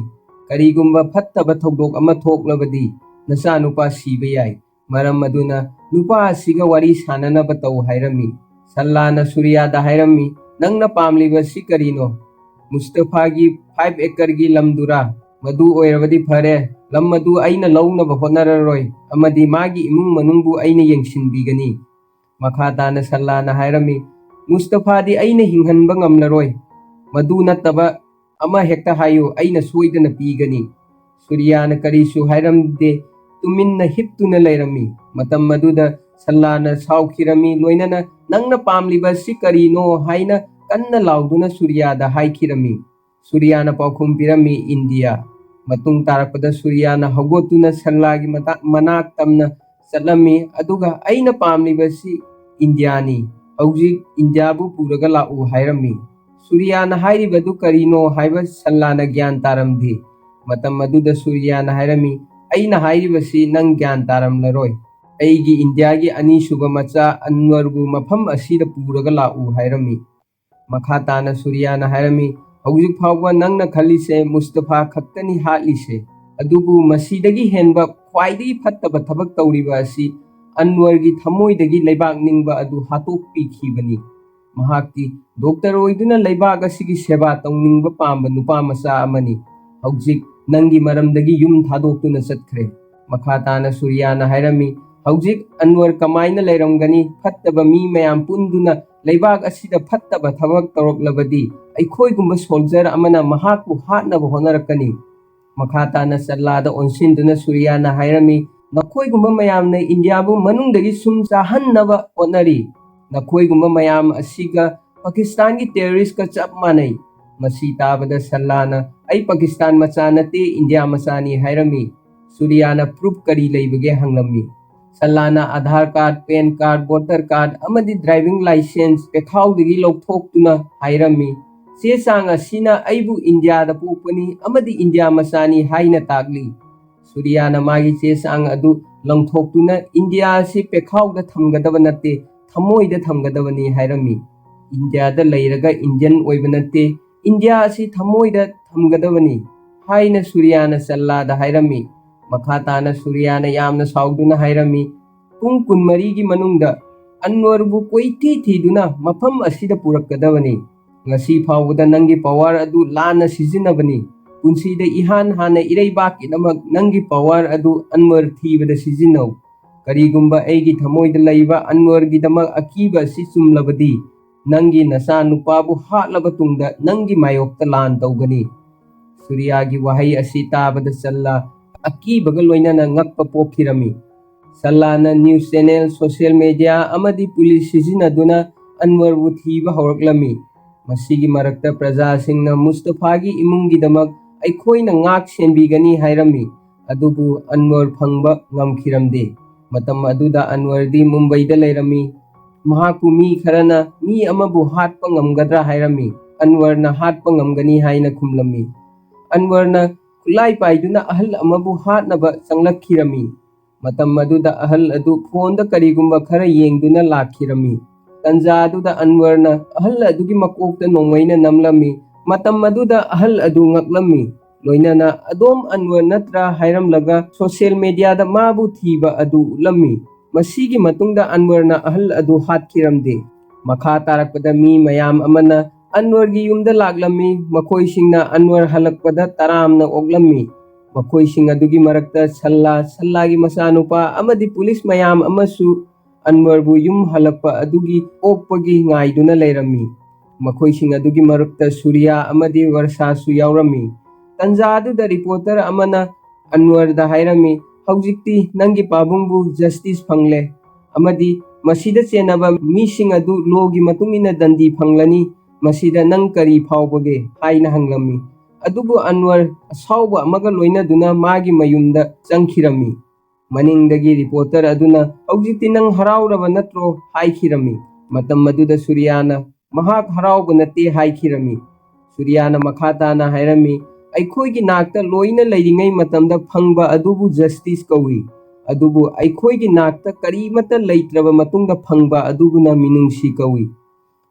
ꯀꯔꯤꯒꯨꯝꯕ ꯐꯠꯇꯕ ꯊꯧꯗꯣꯛ ꯑꯃ ꯊꯣꯛꯂꯕꯗꯤ ꯅꯆꯥꯅꯨꯄꯥ ꯁꯤꯕ ꯌꯥꯏ꯫ ꯃꯔꯝ ꯑꯗꯨꯅ ꯅꯨꯄꯥ ꯑꯁꯤꯒ ꯋꯥꯔꯤ ꯁꯥꯟꯅꯅꯕ ꯇꯧ" ꯍꯥꯏꯔꯝꯃꯤ꯫ ꯁꯜꯂꯥꯅ ꯁꯨꯔꯤꯌꯥꯗ ꯍꯥꯏꯔꯝꯃꯤ, "ꯅꯪꯅ ꯄꯥꯝꯂꯤꯕꯁꯤ ꯀꯔꯤꯅꯣ? ꯃꯨꯁꯇꯐꯥꯒꯤ ꯐꯥꯏꯚ ꯑꯦꯀꯔꯒꯤ ꯂꯝꯗꯨꯔꯥ? ꯃꯗꯨ ꯑꯣꯏꯔꯕꯗꯤ ꯐꯔꯦ, ꯂꯝ ꯑꯗꯨ ꯑꯩꯅ ꯂꯧꯅꯕ ꯍꯣꯠꯅꯔꯔꯣꯏ ꯑꯃꯗꯤ ꯃꯥꯒꯤ ꯏꯃꯨꯡ ꯃꯅꯨꯡꯕꯨ ꯑꯩꯅ ꯌꯦꯡꯁꯤꯟꯕꯤꯒꯅꯤ"꯫ ꯃꯈꯥ ꯇꯥꯅ ꯁꯜꯂꯥꯅ ꯍꯥꯏꯔꯝꯃꯤ, "ꯃꯨꯁꯇꯐꯥꯗꯤ ꯑꯩꯅ ꯍꯤꯡꯍꯟꯕ ꯉꯝꯂꯔꯣꯏ꯫ ꯃꯗꯨ ꯅꯠꯇꯕ ꯑꯃ ꯍꯦꯛꯇ ꯍꯥꯏꯌꯨ, ꯑꯩꯅ ꯁꯣꯏꯗꯅ ꯄꯤꯒꯅꯤ"꯫ ꯁꯨꯔꯤꯌꯥꯅ ꯀꯔꯤꯁꯨ ꯍꯥꯏꯔꯝꯗꯦ, ꯇꯨꯃꯤꯟꯅ ꯍꯤꯞꯇꯨꯅ ꯂꯩꯔꯝꯃꯤ꯫ ꯃꯇꯝ ꯑꯗꯨꯗ ꯁꯜꯂꯥꯅ ꯁꯥꯎꯈꯤꯔꯝꯃꯤ, ꯂꯣꯏꯅꯅ "ꯅꯪꯅ ꯄꯥꯝꯂꯤꯕ ꯑꯁꯤ ꯀꯔꯤꯅꯣ?" ꯍꯥꯏꯅ ꯀꯟꯅ ꯂꯥꯎꯗꯨꯅ ꯁꯨꯔꯤꯌꯥꯗ ꯍꯥꯏꯈꯤꯔꯝꯃꯤ꯫ ꯁꯨꯔꯤꯌꯥꯅ ꯄꯥꯎꯈꯨꯝ ꯄꯤꯔꯝꯃꯤ, "ꯏꯟꯗꯤꯌꯥ"꯫ ꯃꯇꯨꯡ ꯇꯥꯔꯛꯄꯗ ꯁꯨꯔꯤꯌꯥꯅ ꯍꯧꯒꯠꯇꯨꯅ ꯁꯜꯂꯥꯒꯤ ꯃꯇꯥ-, ꯃꯅꯥꯛ ꯇꯝꯅ ꯆꯠꯂꯝꯃꯤ, ꯑꯗꯨꯒ "ꯑꯩꯅ ꯄꯥꯝꯂꯤꯕꯁꯤ ꯏꯟꯗꯤꯌꯥꯅꯤ꯫ ꯍꯧꯖꯤꯛ ꯏꯟꯗꯤꯌꯥꯕꯨ ꯄꯨꯔꯒ ꯂꯥꯛꯎ" ꯍꯥꯏꯔꯝꯃꯤ꯫ ꯁꯨꯔꯤꯌꯥꯅ ꯍꯥꯏꯔꯤꯕꯗꯨ ꯀꯔꯤꯅꯣ ꯍꯥꯏꯕ ꯁꯜꯂꯥꯅ ꯒ꯭ꯌꯥꯟ ꯇꯥꯔꯝꯗꯦ꯫ ꯃꯇꯝ ꯑꯗꯨꯗ ꯁꯨꯔꯤꯌꯥꯅ ꯍꯥꯏꯔꯝꯃꯤ, "ꯑꯩꯅ ꯍꯥꯏꯔꯤꯕꯁꯤ ꯅꯪ ꯒ꯭ꯌꯥꯟ ꯇꯥꯔꯝꯂꯔꯣꯏ꯫ ꯑꯩꯒꯤ ꯏꯟꯗꯤꯌꯥꯒꯤ ꯑꯅꯤꯁꯨꯕ ꯃꯆꯥ ꯑꯟꯋꯔꯕꯨ ꯃꯐꯝ ꯑꯁꯤꯗ ꯄꯨꯔꯒ ꯂꯥꯛꯎ" ꯍꯥꯏꯔꯝꯃꯤ꯫ ꯃꯈꯥ ꯇꯥꯅ ꯁꯨꯔꯤꯌꯥꯅ ꯍꯥꯏꯔꯝꯃꯤ, "ꯍꯧꯖꯤꯛ ꯐꯥꯎꯕ ꯅꯪꯅ ꯈꯜꯂꯤꯁꯦ ꯃꯨꯁꯇꯐꯥ ꯈꯛꯇꯅꯤ ꯍꯥꯠꯂꯤꯁꯦ, ꯑꯗꯨꯕꯨ ꯃꯁꯤꯗꯒꯤ ꯍꯦꯟꯕ ꯈ꯭ꯋꯥꯏꯗꯒꯤ ꯐꯠꯇꯕ ꯊꯕꯛ ꯇꯧꯔꯤꯕ ꯑꯁꯤ ꯑꯟꯋꯔꯒꯤ ꯊꯃꯣꯏꯗꯒꯤ ꯂꯩꯕꯥꯛ ꯅꯤꯡꯕ ꯑꯗꯨ ꯍꯥꯠꯇꯣꯛꯄꯤꯈꯤꯕꯅꯤ꯫ ꯃꯍꯥꯛꯇꯤ ꯗꯣꯛꯇꯔ ꯑꯣꯏꯗꯨꯅ ꯂꯩꯕꯥꯛ ꯑꯁꯤꯒꯤ ꯁꯦꯕꯥ ꯇꯧꯅꯤꯡꯕ ꯄꯥꯝꯕ ꯅꯨꯄꯥ ꯃꯆꯥ ꯑꯃꯅꯤ꯫ ꯍꯧꯖꯤꯛ ꯅꯪꯒꯤ ꯃꯔꯝꯗꯒꯤ ꯌꯨꯝ ꯊꯥꯗꯣꯛꯇꯨꯅ ꯆꯠꯈ꯭ꯔꯦ"꯫ ꯃꯈꯥ ꯇꯥꯅ ꯁꯨꯔꯤꯌꯥꯅ ꯍꯥꯏꯔꯝꯃꯤ, "ꯍꯧꯖꯤꯛ ꯑꯟꯋꯔ ꯀꯃꯥꯏꯅ ꯂꯩꯔꯝꯒꯅꯤ? ꯐꯠꯇꯕ ꯃꯤ ꯃꯌꯥꯝ ꯄꯨꯟꯗꯨꯅ ꯂꯩꯕꯥꯛ ꯑꯁꯤꯗ ꯐꯠꯇꯕ ꯊꯕꯛ ꯇꯧꯔꯛꯂꯕꯗꯤ ꯑꯩꯈꯣꯏꯒꯨꯝꯕ ꯁꯣꯜꯖꯔ ꯑꯃꯅ ꯃꯍꯥꯛꯄꯨ ꯍꯥꯠꯅꯕ ꯍꯣꯠꯅꯔꯛꯀꯅꯤ"꯫ ꯃꯈꯥ ꯇꯥꯅ ꯆꯠꯂꯥꯗ ꯑꯣꯟꯁꯤꯟꯗꯨꯅ ꯁꯨꯔꯤꯌꯥꯅ ꯍꯥꯏꯔꯝꯃꯤ, "ꯅꯈꯣꯏꯒꯨꯝꯕ ꯃꯌꯥꯝꯅ ꯏꯟꯗꯤꯌꯥꯕꯨ ꯃꯅꯨꯡꯗꯒꯤ ꯁꯨꯝ ꯆꯥꯍꯟꯅꯕ ꯍꯣꯠꯅꯔꯤ꯫ ꯅꯈꯣꯏꯒꯨꯝꯕ ꯃꯌꯥꯝ ꯑꯁꯤꯒ ꯄꯥꯀꯤꯁꯇꯥꯟꯒꯤ ꯇꯦꯔꯣꯔꯤꯁꯀ ꯆꯞ ꯃꯥꯟꯅꯩ"꯫ ꯃꯁꯤ ꯇꯥꯕꯗ ꯁꯜꯂꯥꯅ, "ꯑꯩ ꯄꯥꯀꯤꯁꯇꯥꯟ ꯃꯆꯥ ꯅꯠꯇꯦ, ꯏꯟꯗꯤꯌꯥ ꯃꯆꯥꯅꯤ" ꯍꯥꯏꯔꯝꯃꯤ꯫ ꯁꯨꯔꯤꯌꯥꯅ, "ꯄ꯭ꯔꯨꯐ ꯀꯔꯤ ꯂꯩꯕꯒꯦ?" ꯍꯪꯂꯝꯃꯤ꯫ ꯁꯜꯂꯥꯅ Aadhaar card, PAN card, voter card ꯑꯃꯗꯤ ꯗ꯭ꯔꯥꯏꯚꯤꯡ ꯂꯥꯏꯁꯦꯟꯁ ꯄꯦꯈꯥꯎꯗꯒꯤ ꯂꯧꯊꯣꯛꯇꯨꯅ ꯍꯥꯏꯔꯝꯃꯤ, "ꯆꯦ ꯆꯥꯡ ꯑꯁꯤꯅ ꯑꯩꯕꯨ ꯏꯟꯗꯤꯌꯥꯗ ꯄꯣꯛꯄꯅꯤ ꯑꯃꯗꯤ ꯏꯟꯗꯤꯌꯥ ꯃꯆꯥꯅꯤ ꯍꯥꯏꯅ ꯇꯥꯛꯂꯤ"꯫ ꯁꯨꯔꯤꯌꯥꯅ ꯃꯥꯒꯤ ꯆꯦ ꯆꯥꯡ ꯑꯗꯨ ꯂꯪꯊꯣꯛꯇꯨꯅ ꯏꯟꯗꯤꯌꯥ ꯑꯁꯤ ꯄꯦꯈꯥꯎꯗ ꯊꯝꯒꯗꯕ ꯅꯠꯇꯦ, ꯊꯃꯣꯏꯗ ꯊꯝꯒꯗꯕꯅꯤ ꯍꯥꯏꯔꯝꯃꯤ꯫ ꯏꯟꯗꯤꯌꯥꯗ ꯂꯩꯔꯒ ꯏꯟꯗꯤꯌꯟ ꯑꯣꯏꯕ ꯅꯠꯇꯦ, ꯏꯟꯗꯤꯌꯥ ꯑꯁꯤ ꯊꯃꯣꯏꯗ ꯊꯝꯒꯗꯕꯅꯤ ꯍꯥꯏꯅ ꯁꯨꯔꯤꯌꯥꯅ ꯆꯜꯂꯥꯗ ꯍꯥꯏꯔꯝꯃꯤ꯫ ꯃꯈꯥ ꯇꯥꯅ ꯁꯨꯔꯤꯌꯥꯅ ꯌꯥꯝꯅ ꯁꯥꯎꯗꯨꯅ ꯍꯥꯏꯔꯝꯃꯤ, "ꯄꯨꯡ ꯀꯨꯟꯃꯔꯤꯒꯤ ꯃꯅꯨꯡꯗ ꯑꯟꯋꯔꯕꯨ ꯀꯣꯏꯊꯤ ꯊꯤꯗꯨꯅ ꯃꯐꯝ ꯑꯁꯤꯗ ꯄꯨꯔꯛꯀꯗꯕꯅꯤ꯫ ꯉꯁꯤ ꯐꯥꯎꯕꯗ ꯅꯪꯒꯤ ꯄꯋꯥꯔ ꯑꯗꯨ ꯂꯥꯟꯅ ꯁꯤꯖꯤꯟꯅꯕꯅꯤ꯫ ꯄꯨꯟꯁꯤꯗ ꯏꯍꯥꯟ ꯍꯥꯟꯅ ꯏꯔꯩꯕꯥꯛꯀꯤꯗꯃꯛ ꯅꯪꯒꯤ ꯄꯋꯥꯔ ꯑꯗꯨ ꯑꯟꯋꯔ ꯊꯤꯕꯗ ꯁꯤꯖꯤꯟꯅꯧ꯫ ꯀꯔꯤꯒꯨꯝꯕ ꯑꯩꯒꯤ ꯊꯃꯣꯏꯗ ꯂꯩꯕ ꯑꯟꯋꯔꯒꯤꯗꯃꯛ ꯑꯀꯤꯕ ꯑꯁꯤ ꯆꯨꯝꯂꯕꯗꯤ, ꯅꯪꯒꯤ ꯅꯆꯥ ꯅꯨꯄꯥꯕꯨ ꯍꯥꯠꯂꯕ ꯇꯨꯡꯗ ꯅꯪꯒꯤ ꯃꯥꯌꯣꯛꯇ ꯂꯥꯟ ꯇꯧꯒꯅꯤ"꯫ ꯁꯨꯔꯤꯌꯥꯒꯤ ꯋꯥꯍꯩ ꯑꯁꯤ ꯇꯥꯕꯗ ꯆꯜꯂꯥ ꯑꯀꯤꯕꯒ ꯂꯣꯏꯅꯅ ꯉꯛꯄ ꯄꯣꯛꯈꯤꯔꯝꯃꯤ꯫ ꯆꯜꯂꯥꯅ ꯅ꯭ꯌꯨꯁ ꯆꯦꯅꯦꯜ, ꯁꯣꯁꯤꯌꯦꯜ ꯃꯦꯗꯤꯌꯥ ꯑꯃꯗꯤ ꯄꯨꯂꯤꯁ ꯁꯤꯖꯤꯟꯅꯗꯨꯅ ꯑꯟꯋꯔꯕꯨ ꯊꯤꯕ ꯍꯧꯔꯛꯂꯝꯃꯤ꯫ ꯃꯁꯤꯒꯤ ꯃꯔꯛꯇ ꯄ꯭ꯔꯖꯥꯁꯤꯡꯅ ꯃꯨꯁꯇꯐꯥꯒꯤ ꯏꯃꯨꯡꯒꯤꯗꯃꯛ ꯑꯩꯈꯣꯏꯅ ꯉꯥꯛ ꯁꯦꯟꯕꯤꯒꯅꯤ ꯍꯥꯏꯔꯝꯃꯤ꯫ ꯑꯗꯨꯕꯨ ꯑꯟꯋꯔ ꯐꯪꯕ ꯉꯝꯈꯤꯔꯝꯗꯦ꯫ ꯃꯇꯝ ꯑꯗꯨꯗ ꯑꯟꯋꯔꯗꯤ ꯃꯨꯝꯕꯩꯗ ꯂꯩꯔꯝꯃꯤ꯫ ꯃꯍꯥꯛꯄꯨ ꯃꯤ ꯈꯔꯅ ꯃꯤ ꯑꯃꯕꯨ ꯍꯥꯠꯄ ꯉꯝꯒꯗ꯭ꯔꯥ ꯍꯥꯏꯔꯝꯃꯤ꯫ ꯑꯟꯋꯔꯅ ꯍꯥꯠꯄ ꯉꯝꯒꯅꯤ ꯍꯥꯏꯅ ꯈꯨꯝꯂꯝꯃꯤ꯫ ꯑꯟꯋꯔꯅ ꯈꯨꯠꯂꯥꯏ ꯄꯥꯏꯗꯨꯅ ꯑꯍꯜ ꯑꯃꯕꯨ ꯍꯥꯠꯅꯕ ꯆꯪꯂꯛꯈꯤꯔꯝꯃꯤ꯫ ꯃꯇꯝ ꯑꯗꯨꯗ ꯑꯍꯜ ꯑꯗꯨ ꯐꯣꯟꯗ ꯀꯔꯤꯒꯨꯝꯕ ꯈꯔ ꯌꯦꯡꯗꯨꯅ ꯂꯥꯛꯈꯤꯔꯝꯃꯤ꯫ ꯇꯟꯖꯥ ꯑꯗꯨꯗ ꯑꯟꯋꯔꯅ ꯑꯍꯜ ꯑꯗꯨꯒꯤ ꯃꯀꯣꯛꯇ ꯅꯣꯡꯃꯩꯅ ꯅꯝꯂꯝꯃꯤ꯫ ꯃꯇꯝ ꯑꯗꯨꯗ ꯑꯍꯜ ꯑꯗꯨ ꯉꯛꯂꯝꯃꯤ꯫ ꯂꯣꯏꯅꯅ "ꯑꯗꯣꯝ ꯑꯟꯋꯔ ꯅꯠꯇ꯭ꯔꯥ?" ꯍꯥꯏꯔꯝꯂꯒ ꯁꯣꯁꯤꯌꯦꯜ ꯃꯦꯗꯤꯌꯥꯗ ꯃꯥꯕꯨ ꯊꯤꯕ ꯑꯗꯨ ꯎꯠꯂꯝꯃꯤ꯫ ꯃꯁꯤꯒꯤ ꯃꯇꯨꯡꯗ ꯑꯟꯋꯔꯅ ꯑꯍꯜ ꯑꯗꯨ ꯍꯥꯠꯈꯤꯔꯝꯗꯦ꯫ ꯃꯈꯥ ꯇꯥꯔꯛꯄꯗ ꯃꯤ ꯃꯌꯥꯝ ꯑꯃꯅ ꯑꯟꯋꯔꯒꯤ ꯌꯨꯝꯗ ꯂꯥꯛꯂꯝꯃꯤ꯫ ꯃꯈꯣꯏꯁꯤꯡꯅ ꯑꯟꯋꯔ ꯍꯜꯂꯛꯄꯗ ꯇꯔꯥꯝꯅ ꯑꯣꯛꯂꯝꯃꯤ꯫ ꯃꯈꯣꯏꯁꯤꯡ ꯑꯗꯨꯒꯤ ꯃꯔꯛꯇ ꯁꯜꯂꯥ, ꯁꯜꯂꯥꯒꯤ ꯃꯆꯥꯅꯨꯄꯥ ꯑꯃꯗꯤ ꯄꯨꯂꯤꯁ ꯃꯌꯥꯝ ꯑꯃꯁꯨ ꯑꯟꯋꯔꯕꯨ ꯌꯨꯝ ꯍꯜꯂꯛꯄ ꯑꯗꯨꯒꯤ ꯑꯣꯛꯄꯒꯤ ꯉꯥꯏꯗꯨꯅ ꯂꯩꯔꯝꯃꯤ꯫ ꯃꯈꯣꯏꯁꯤꯡ ꯑꯗꯨꯒꯤ ꯃꯔꯛꯇ ꯁꯨꯔꯤꯌꯥ ꯑꯃꯗꯤ ꯋꯔꯁꯥꯁꯨ ꯌꯥꯎꯔꯝꯃꯤ꯫ ꯇꯟꯖꯥ ꯑꯗꯨꯗ ꯔꯤꯄꯣꯔꯇꯔ ꯑꯃꯅ ꯑꯟꯋꯔꯗ ꯍꯥꯏꯔꯝꯃꯤ, "ꯍꯧꯖꯤꯛꯇꯤ ꯅꯪꯒꯤ ꯄꯥꯕꯨꯡꯕꯨ ꯖꯁꯇꯤꯁ ꯐꯪꯂꯦ ꯑꯃꯗꯤ ꯃꯁꯤꯗ ꯆꯦꯟꯅꯕ ꯃꯤꯁꯤꯡ ꯑꯗꯨ ꯂꯣꯒꯤ ꯃꯇꯨꯡ ꯏꯟꯅ ꯗꯟꯗꯤ ꯐꯪꯂꯅꯤ꯫ ꯃꯁꯤꯗ ꯅꯪ ꯀꯔꯤ ꯐꯥꯎꯕꯒꯦ?" ꯍꯥꯏꯅ ꯍꯪꯂꯝꯃꯤ꯫ ꯑꯗꯨꯕꯨ ꯑꯟꯋꯔ ꯑꯁꯥꯎꯕ ꯑꯃꯒ ꯂꯣꯏꯅꯗꯨꯅ ꯃꯥꯒꯤ ꯃꯌꯨꯝꯗ ꯆꯪꯈꯤꯔꯝꯃꯤ꯫ ꯃꯅꯤꯡꯗꯒꯤ ꯔꯤꯄꯣꯔꯇꯔ ꯑꯗꯨꯅ, "ꯍꯧꯖꯤꯛꯇꯤ ꯅꯪ ꯍꯔꯥꯎꯔꯕ ꯅꯠꯇ꯭ꯔꯣ?" ꯍꯥꯏꯈꯤꯔꯝꯃꯤ꯫ ꯃꯇꯝ ꯑꯗꯨꯗ ꯁꯨꯔꯤꯌꯥꯅ, "ꯃꯍꯥꯛ ꯍꯔꯥꯎꯕ ꯅꯠꯇꯦ" ꯍꯥꯏꯈꯤꯔꯝꯃꯤ꯫ ꯁꯨꯔꯤꯌꯥꯅ ꯃꯈꯥ ꯇꯥꯅ ꯍꯥꯏꯔꯝꯃꯤ, ꯑꯩꯈꯣꯏꯒꯤ ꯅꯥꯛꯇ ꯂꯣꯏꯅ ꯂꯩꯔꯤꯉꯩ ꯃꯇꯝꯗ ꯐꯪꯕ ꯑꯗꯨꯕꯨ ꯖꯁꯇꯤꯁ ꯀꯧꯏ, ꯑꯗꯨꯕꯨ ꯑꯩꯈꯣꯏꯒꯤ ꯅꯥꯛꯇ ꯀꯔꯤꯃꯠꯇ ꯂꯩꯇ꯭ꯔꯕ ꯃꯇꯨꯡꯗ ꯐꯪꯕ ꯑꯗꯨꯕꯨꯅ ꯃꯤꯅꯨꯡꯁꯤ ꯀꯧꯏ꯫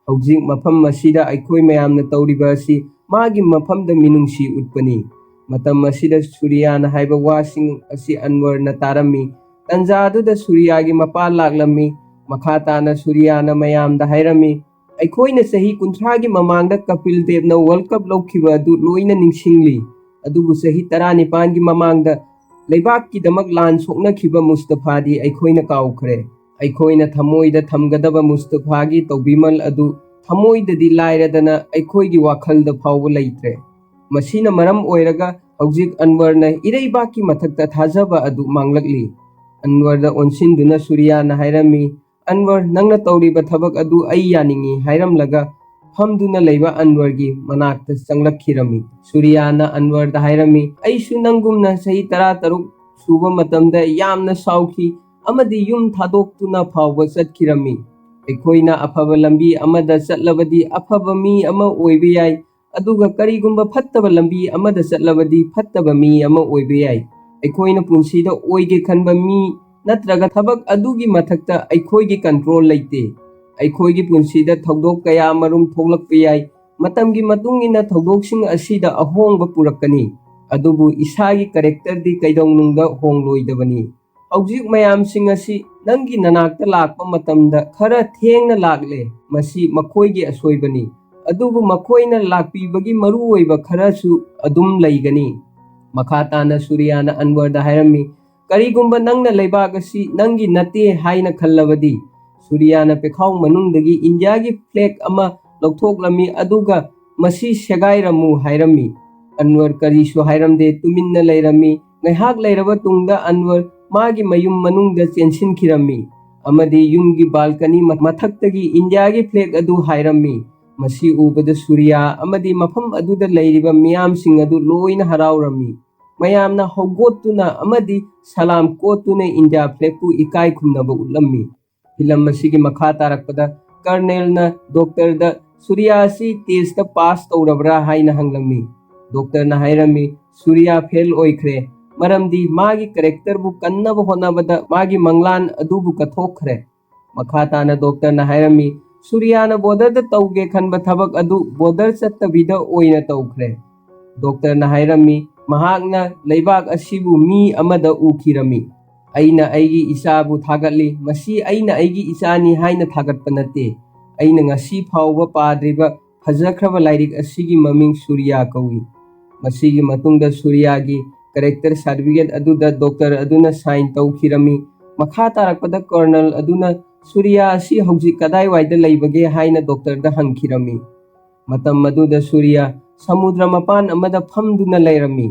ꯍꯧꯖꯤꯛ ꯃꯐꯝ ꯑꯁꯤꯗ ꯑꯩꯈꯣꯏ ꯃꯌꯥꯝꯅ ꯇꯧꯔꯤꯕ ꯑꯁꯤ ꯃꯥꯒꯤ ꯃꯐꯝꯗ ꯃꯤꯅꯨꯡꯁꯤ ꯎꯠꯄꯅꯤ꯫ ꯃꯇꯝ ꯑꯁꯤꯗ ꯁꯨꯔꯤꯌꯥꯅ ꯍꯥꯏꯕ ꯋꯥꯁꯤꯡ ꯑꯁꯤ ꯑꯟꯋꯔꯅ ꯇꯥꯔꯝꯃꯤ꯫ ꯇꯟꯖꯥꯗꯨꯗ ꯁꯨꯔꯤꯌꯥꯒꯤ ꯃꯄꯥ ꯂꯥꯛꯂꯝꯃꯤ꯫ ꯃꯈꯥ ꯇꯥꯅ ꯁꯨꯔꯤꯌꯥꯅ ꯃꯌꯥꯝꯗ ꯍꯥꯏꯔꯝꯃꯤ, "ꯑꯩꯈꯣꯏꯅ ꯆꯍꯤ ꯀꯨꯟꯊ꯭ꯔꯥꯒꯤ ꯃꯃꯥꯡꯗ ꯀꯄꯤꯜ ꯗꯦꯕꯅ ꯋꯥꯔꯜꯗ ꯀꯞ ꯂꯧꯈꯤꯕ ꯑꯗꯨ ꯂꯣꯏꯅ ꯅꯤꯡꯁꯤꯡꯂꯤ, ꯑꯗꯨꯕꯨ ꯆꯍꯤ ꯇꯔꯥꯅꯤꯄꯥꯟꯒꯤ ꯃꯃꯥꯡꯗ ꯂꯩꯕꯥꯛꯀꯤꯗꯃꯛ ꯂꯥꯟ ꯁꯣꯛꯅꯈꯤꯕ ꯃꯨꯁꯇꯐꯥꯗꯤ ꯑꯩꯈꯣꯏꯅ ꯀꯥꯎꯈ꯭ꯔꯦ꯫ ꯑꯩꯈꯣꯏꯅ ꯊꯃꯣꯏꯗ ꯊꯝꯒꯗꯕ ꯃꯨꯁꯇꯐꯥꯒꯤ ꯇꯧꯕꯤꯃꯜ ꯑꯗꯨ ꯊꯃꯣꯏꯗꯗꯤ ꯂꯥꯏꯔꯗꯅ ꯑꯩꯈꯣꯏꯒꯤ ꯋꯥꯈꯜꯗ ꯐꯥꯎꯕ ꯂꯩꯇ꯭ꯔꯦ꯫ ꯃꯁꯤꯅ ꯃꯔꯝ ꯑꯣꯏꯔꯒ ꯍꯧꯖꯤꯛ ꯑꯟꯋꯔꯅ ꯏꯔꯩꯕꯥꯛꯀꯤ ꯃꯊꯛꯇ ꯊꯥꯖꯕ ꯑꯗꯨ ꯃꯥꯡꯂꯛꯂꯤ꯫" ꯑꯟꯋꯔꯗ ꯑꯣꯟꯁꯤꯟꯗꯨꯅ ꯁꯨꯔꯤꯌꯥꯅ ꯍꯥꯏꯔꯝꯃꯤ, "ꯑꯟꯋꯔ, ꯅꯪꯅ ꯇꯧꯔꯤꯕ ꯊꯕꯛ ꯑꯗꯨ ꯑꯩ ꯌꯥꯅꯤꯡꯏ" ꯍꯥꯏꯔꯝꯂꯒ ꯐꯝꯗꯨꯅ ꯂꯩꯕ ꯑꯟꯋꯔꯒꯤ ꯃꯅꯥꯛꯇ ꯆꯪꯂꯛꯈꯤꯔꯝꯃꯤ꯫ ꯁꯨꯔꯤꯌꯥꯅ ꯑꯟꯋꯔꯗ ꯍꯥꯏꯔꯝꯃꯤ, "ꯑꯩꯁꯨ ꯅꯪꯒꯨꯝꯅ ꯆꯍꯤ ꯇꯔꯥꯇꯔꯨꯛ ꯁꯨꯕ ꯃꯇꯝꯗ ꯌꯥꯝꯅ ꯁꯥꯎꯈꯤ ꯑꯃꯗꯤ ꯌꯨꯝ ꯊꯥꯗꯣꯛꯇꯨꯅ ꯐꯥꯎꯕ ꯆꯠꯈꯤꯔꯝꯃꯤ꯫ ꯑꯩꯈꯣꯏꯅ ꯑꯐꯕ ꯂꯝꯕꯤ ꯑꯃꯗ ꯆꯠꯂꯕꯗꯤ ꯑꯐꯕ ꯃꯤ ꯑꯃ ꯑꯣꯏꯕ ꯌꯥꯏ, ꯑꯗꯨꯒ ꯀꯔꯤꯒꯨꯝꯕ ꯐꯠꯇꯕ ꯂꯝꯕꯤ ꯑꯃꯗ ꯆꯠꯂꯕꯗꯤ ꯐꯠꯇꯕ ꯃꯤ ꯑꯃ ꯑꯣꯏꯕ ꯌꯥꯏ꯫ ꯑꯩꯈꯣꯏꯅ ꯄꯨꯟꯁꯤꯗ ꯑꯣꯏꯒꯦ ꯈꯟꯕ ꯃꯤ ꯅꯠꯇ꯭ꯔꯒ ꯊꯕꯛ ꯑꯗꯨꯒꯤ ꯃꯊꯛꯇ ꯑꯩꯈꯣꯏꯒꯤ ꯀꯟꯇ꯭ꯔꯣꯜ ꯂꯩꯇꯦ꯫ ꯑꯩꯈꯣꯏꯒꯤ ꯄꯨꯟꯁꯤꯗ ꯊꯧꯗꯣꯛ ꯀꯌꯥ ꯑꯃꯔꯨꯝ ꯊꯣꯛꯂꯛꯄ ꯌꯥꯏ꯫ ꯃꯇꯝꯒꯤ ꯃꯇꯨꯡ ꯏꯟꯅ ꯊꯧꯗꯣꯛꯁꯤꯡ ꯑꯁꯤꯗ ꯑꯍꯣꯡꯕ ꯄꯨꯔꯛꯀꯅꯤ, ꯑꯗꯨꯕꯨ ꯏꯁꯥꯒꯤ ꯀꯦꯔꯦꯛꯇꯔꯗꯤ ꯀꯩꯗꯧꯅꯨꯡꯗ ꯍꯣꯡꯂꯣꯏꯗꯕꯅꯤ꯫ ꯍꯧꯖꯤꯛ ꯃꯌꯥꯝꯁꯤꯡ ꯑꯁꯤ ꯅꯪꯒꯤ ꯅꯅꯥꯛꯇ ꯂꯥꯛꯄ ꯃꯇꯝꯗ ꯈꯔ ꯊꯦꯡꯅ ꯂꯥꯛꯂꯦ꯫ ꯃꯁꯤ ꯃꯈꯣꯏꯒꯤ ꯑꯁꯣꯏꯕꯅꯤ, ꯑꯗꯨꯕꯨ ꯃꯈꯣꯏꯅ ꯂꯥꯛꯄꯤꯕꯒꯤ ꯃꯔꯨꯑꯣꯏꯕ ꯈꯔꯁꯨ ꯑꯗꯨꯝ ꯂꯩꯒꯅꯤ꯫" ꯃꯈꯥ ꯇꯥꯅ ꯁꯨꯔꯤꯌꯥꯅ ꯑꯟꯋꯔꯗ ꯍꯥꯏꯔꯝꯃꯤ, "ꯀꯔꯤꯒꯨꯝꯕ ꯅꯪꯅ ꯂꯩꯕꯥꯛ ꯑꯁꯤ ꯅꯪꯒꯤ ꯅꯠꯇꯦ ꯍꯥꯏꯅ ꯈꯜꯂꯕꯗꯤ꯫" ꯁꯨꯔꯤꯌꯥꯅ ꯄꯦꯈꯥꯎ ꯃꯅꯨꯡꯗꯒꯤ ꯏꯟꯗꯤꯌꯥꯒꯤ ꯐ꯭ꯂꯦꯒ ꯑꯃ ꯂꯧꯊꯣꯛꯂꯝꯃꯤ, ꯑꯗꯨꯒ "ꯃꯁꯤ ꯁꯦꯒꯥꯏꯔꯝꯃꯨ" ꯍꯥꯏꯔꯝꯃꯤ꯫ ꯑꯟꯋꯔ ꯀꯔꯤꯁꯨ ꯍꯥꯏꯔꯝꯗꯦ, ꯇꯨꯃꯤꯟꯅ ꯂꯩꯔꯝꯃꯤ꯫ ꯉꯥꯏꯍꯥꯛ ꯂꯩꯔꯕ ꯇꯨꯡꯗ ꯑꯟꯋꯔ ꯃꯥꯒꯤ ꯃꯌꯨꯝ ꯃꯅꯨꯡꯗ ꯆꯦꯟꯁꯤꯟꯈꯤꯔꯝꯃꯤ ꯑꯃꯗꯤ ꯌꯨꯝꯒꯤ ꯕꯥꯜꯀꯅꯤ ꯃ-, ꯃꯊꯛꯇꯒꯤ ꯏꯟꯗꯤꯌꯥꯒꯤ ꯐ꯭ꯂꯦꯒ ꯑꯗꯨ ꯍꯥꯏꯔꯝꯃꯤ꯫ ꯃꯁꯤ ꯎꯕꯗ ꯁꯨꯔꯤꯌꯥ ꯑꯃꯗꯤ ꯃꯐꯝ ꯑꯗꯨꯗ ꯂꯩꯔꯤꯕ ꯃꯤꯌꯥꯝꯁꯤꯡ ꯑꯗꯨ ꯂꯣꯏꯅ ꯍꯔꯥꯎꯔꯝꯃꯤ꯫ ꯃꯌꯥꯝꯅ ꯍꯧꯒꯠꯇꯨꯅ ꯑꯃꯗꯤ ꯁꯂꯥꯝ ꯀꯣꯠꯇꯨꯅ ꯏꯟꯗꯤꯌꯥ ꯐ꯭ꯂꯦꯒꯄꯨ ꯏꯀꯥꯏ ꯈꯨꯝꯅꯕ ꯎꯠꯂꯝꯃꯤ꯫ ꯐꯤꯂꯝ ꯑꯁꯤꯒꯤ ꯃꯈꯥ ꯇꯥꯔꯛꯄꯗ ꯀꯔꯅꯦꯜꯅ ꯗꯣꯛꯇꯔꯗ ꯁꯨꯔꯤꯌꯥ ꯑꯁꯤ ꯇꯦꯁꯇ ꯄꯥꯁ ꯇꯧꯔꯕ꯭ꯔꯥ ꯍꯥꯏꯅ ꯍꯪꯂꯝꯃꯤ꯫ ꯗꯣꯛꯇꯔꯅ ꯍꯥꯏꯔꯝꯃꯤ, "ꯁꯨꯔꯤꯌꯥ ꯐꯦꯜ ꯑꯣꯏꯈ꯭ꯔꯦ, ꯃꯔꯝꯗꯤ ꯃꯥꯒꯤ ꯀꯦꯔꯦꯛꯇꯔꯕꯨ ꯀꯟꯅꯕ ꯍꯣꯠꯅꯕꯗ ꯃꯥꯒꯤ ꯃꯪꯂꯥꯟ ꯑꯗꯨꯕꯨ ꯀꯠꯊꯣꯛꯈ꯭ꯔꯦ"꯫ ꯃꯈꯥ ꯇꯥꯅ ꯗꯣꯛꯇꯔꯅ ꯍꯥꯏꯔꯝꯃꯤ, "ꯁꯨꯔꯤꯌꯥꯅ ꯕꯣꯔꯗꯔꯗ ꯇꯧꯒꯦ ꯈꯟꯕ ꯊꯕꯛ ꯑꯗꯨ ꯕꯣꯔꯗꯔ ꯆꯠꯇꯕꯤꯗ ꯑꯣꯏꯅ ꯇꯧꯈ꯭ꯔꯦ"꯫ ꯗꯣꯛꯇꯔꯅ ꯍꯥꯏꯔꯝꯃꯤ, "ꯃꯍꯥꯛꯅ ꯂꯩꯕꯥꯛ ꯑꯁꯤꯕꯨ ꯃꯤ ꯑꯃꯗ ꯎꯈꯤꯔꯝꯃꯤ꯫ ꯑꯩꯅ ꯑꯩꯒꯤ ꯏꯆꯥꯕꯨ ꯊꯥꯒꯠꯂꯤ꯫ ꯃꯁꯤ ꯑꯩꯅ ꯑꯩꯒꯤ ꯏꯆꯥꯅꯤ ꯍꯥꯏꯅ ꯊꯥꯒꯠꯄ ꯅꯠꯇꯦ꯫ ꯑꯩꯅ ꯉꯁꯤ ꯐꯥꯎꯕ ꯄꯥꯗ꯭ꯔꯤꯕ ꯐꯖꯈ꯭ꯔꯕ ꯂꯥꯏꯔꯤꯛ ꯑꯁꯤꯒꯤ ꯃꯃꯤꯡ ꯁꯨꯔꯤꯌꯥ ꯀꯧꯏ"꯫ ꯃꯁꯤꯒꯤ ꯃꯇꯨꯡꯗ ꯁꯨꯔꯤꯌꯥꯒꯤ ꯀꯦꯔꯦꯛꯇꯔ ꯁꯥꯔꯇꯤꯐꯤꯀꯦꯠ ꯑꯗꯨꯗ ꯗꯣꯛꯇꯔ ꯑꯗꯨꯅ ꯁꯥꯏꯟ ꯇꯧꯈꯤꯔꯝꯃꯤ꯫ ꯃꯈꯥ ꯇꯥꯔꯛꯄꯗ ꯀꯔꯅꯜ ꯑꯗꯨꯅ ꯁꯨꯔꯤꯌꯥ ꯑꯁꯤ ꯍꯧꯖꯤꯛ ꯀꯗꯥꯏꯋꯥꯏꯗ ꯂꯩꯕꯒꯦ ꯍꯥꯏꯅ ꯗꯣꯛꯇꯔꯗ ꯍꯪꯈꯤꯔꯝꯃꯤ꯫ ꯃꯇꯝ ꯑꯗꯨꯗ ꯁꯨꯔꯤꯌꯥ ꯁꯃꯨꯗ꯭ꯔ ꯃꯄꯥꯟ ꯑꯃꯗ ꯐꯝꯗꯨꯅ ꯂꯩꯔꯝꯃꯤ꯫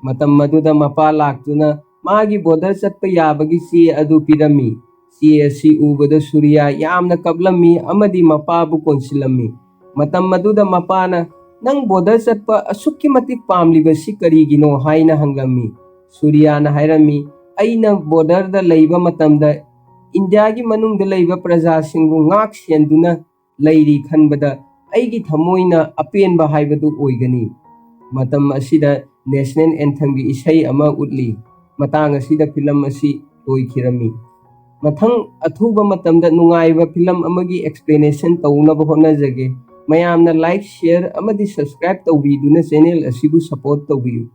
ꯃꯇꯝ ꯑꯗꯨꯗ ꯃꯄꯥ ꯂꯥꯛꯇꯨꯅ ꯃꯥꯒꯤ ꯕꯣꯔꯗꯔ ꯆꯠꯄ ꯌꯥꯕꯒꯤ ꯆꯦ ꯑꯗꯨ ꯄꯤꯔꯝꯃꯤ꯫ ꯆꯦ ꯑꯁꯤ ꯎꯕꯗ ꯁꯨꯔꯤꯌꯥ ꯌꯥꯝꯅ ꯀꯞꯂꯝꯃꯤ ꯑꯃꯗꯤ ꯃꯄꯥꯕꯨ ꯀꯣꯟꯁꯤꯜꯂꯝꯃꯤ꯫ ꯃꯇꯝ ꯑꯗꯨꯗ ꯃꯄꯥꯅ, "ꯅꯪ ꯕꯣꯔꯗꯔ ꯆꯠꯄ ꯑꯁꯨꯛꯀꯤ ꯃꯇꯤꯛ ꯄꯥꯝꯂꯤꯕꯁꯤ ꯀꯔꯤꯒꯤꯅꯣ?" ꯍꯥꯏꯅ ꯍꯪꯂꯝꯃꯤ꯫ ꯁꯨꯔꯤꯌꯥꯅ ꯍꯥꯏꯔꯝꯃꯤ, "ꯑꯩꯅ ꯕꯣꯔꯗꯔꯗ ꯂꯩꯕ ꯃꯇꯝꯗ ꯏꯟꯗꯤꯌꯥꯒꯤ ꯃꯅꯨꯡꯗ ꯂꯩꯕ ꯄ꯭ꯔꯖꯥꯁꯤꯡꯕꯨ ꯉꯥꯛ ꯁꯦꯟꯗꯨꯅ ꯂꯩꯔꯤ ꯈꯟꯕꯗ ꯑꯩꯒꯤ ꯊꯃꯣꯏꯅ ꯑꯄꯦꯟꯕ ꯍꯥꯏꯕꯗꯨ ꯑꯣꯏꯒꯅꯤ"꯫ ꯃꯇꯝ ꯑꯁꯤꯗ ꯅꯦꯁꯅꯦꯜ ꯑꯦꯟꯊꯝꯒꯤ ꯏꯁꯩ ꯑꯃ ꯎꯠꯂꯤ꯫ ꯃꯇꯥꯡ ꯑꯁꯤꯗ ꯐꯤꯂꯝ ꯑꯁꯤ ꯂꯣꯏꯈꯤꯔꯝꯃꯤ꯫ ꯃꯊꯪ ꯑꯊꯨꯕ ꯃꯇꯝꯗ ꯅꯨꯡꯉꯥꯏꯕ ꯐꯤꯂꯝ ꯑꯃꯒꯤ ꯑꯦꯛꯁꯄ꯭ꯂꯦꯅꯦꯁꯟ ꯇꯧꯅꯕ ꯍꯣꯠꯅꯖꯒꯦ꯫ ꯃꯌꯥꯝꯅ ꯂꯥꯏꯛ, ꯁꯤꯌꯔ ꯑꯃꯗꯤ ꯁꯕꯁꯀ꯭ꯔꯥꯏꯕ ꯇꯧꯕꯤꯗꯨꯅ ꯆꯦꯅꯦꯜ ꯑꯁꯤꯕꯨ ꯁꯄꯣꯔꯠ ꯇꯧꯕꯤꯌꯨ꯫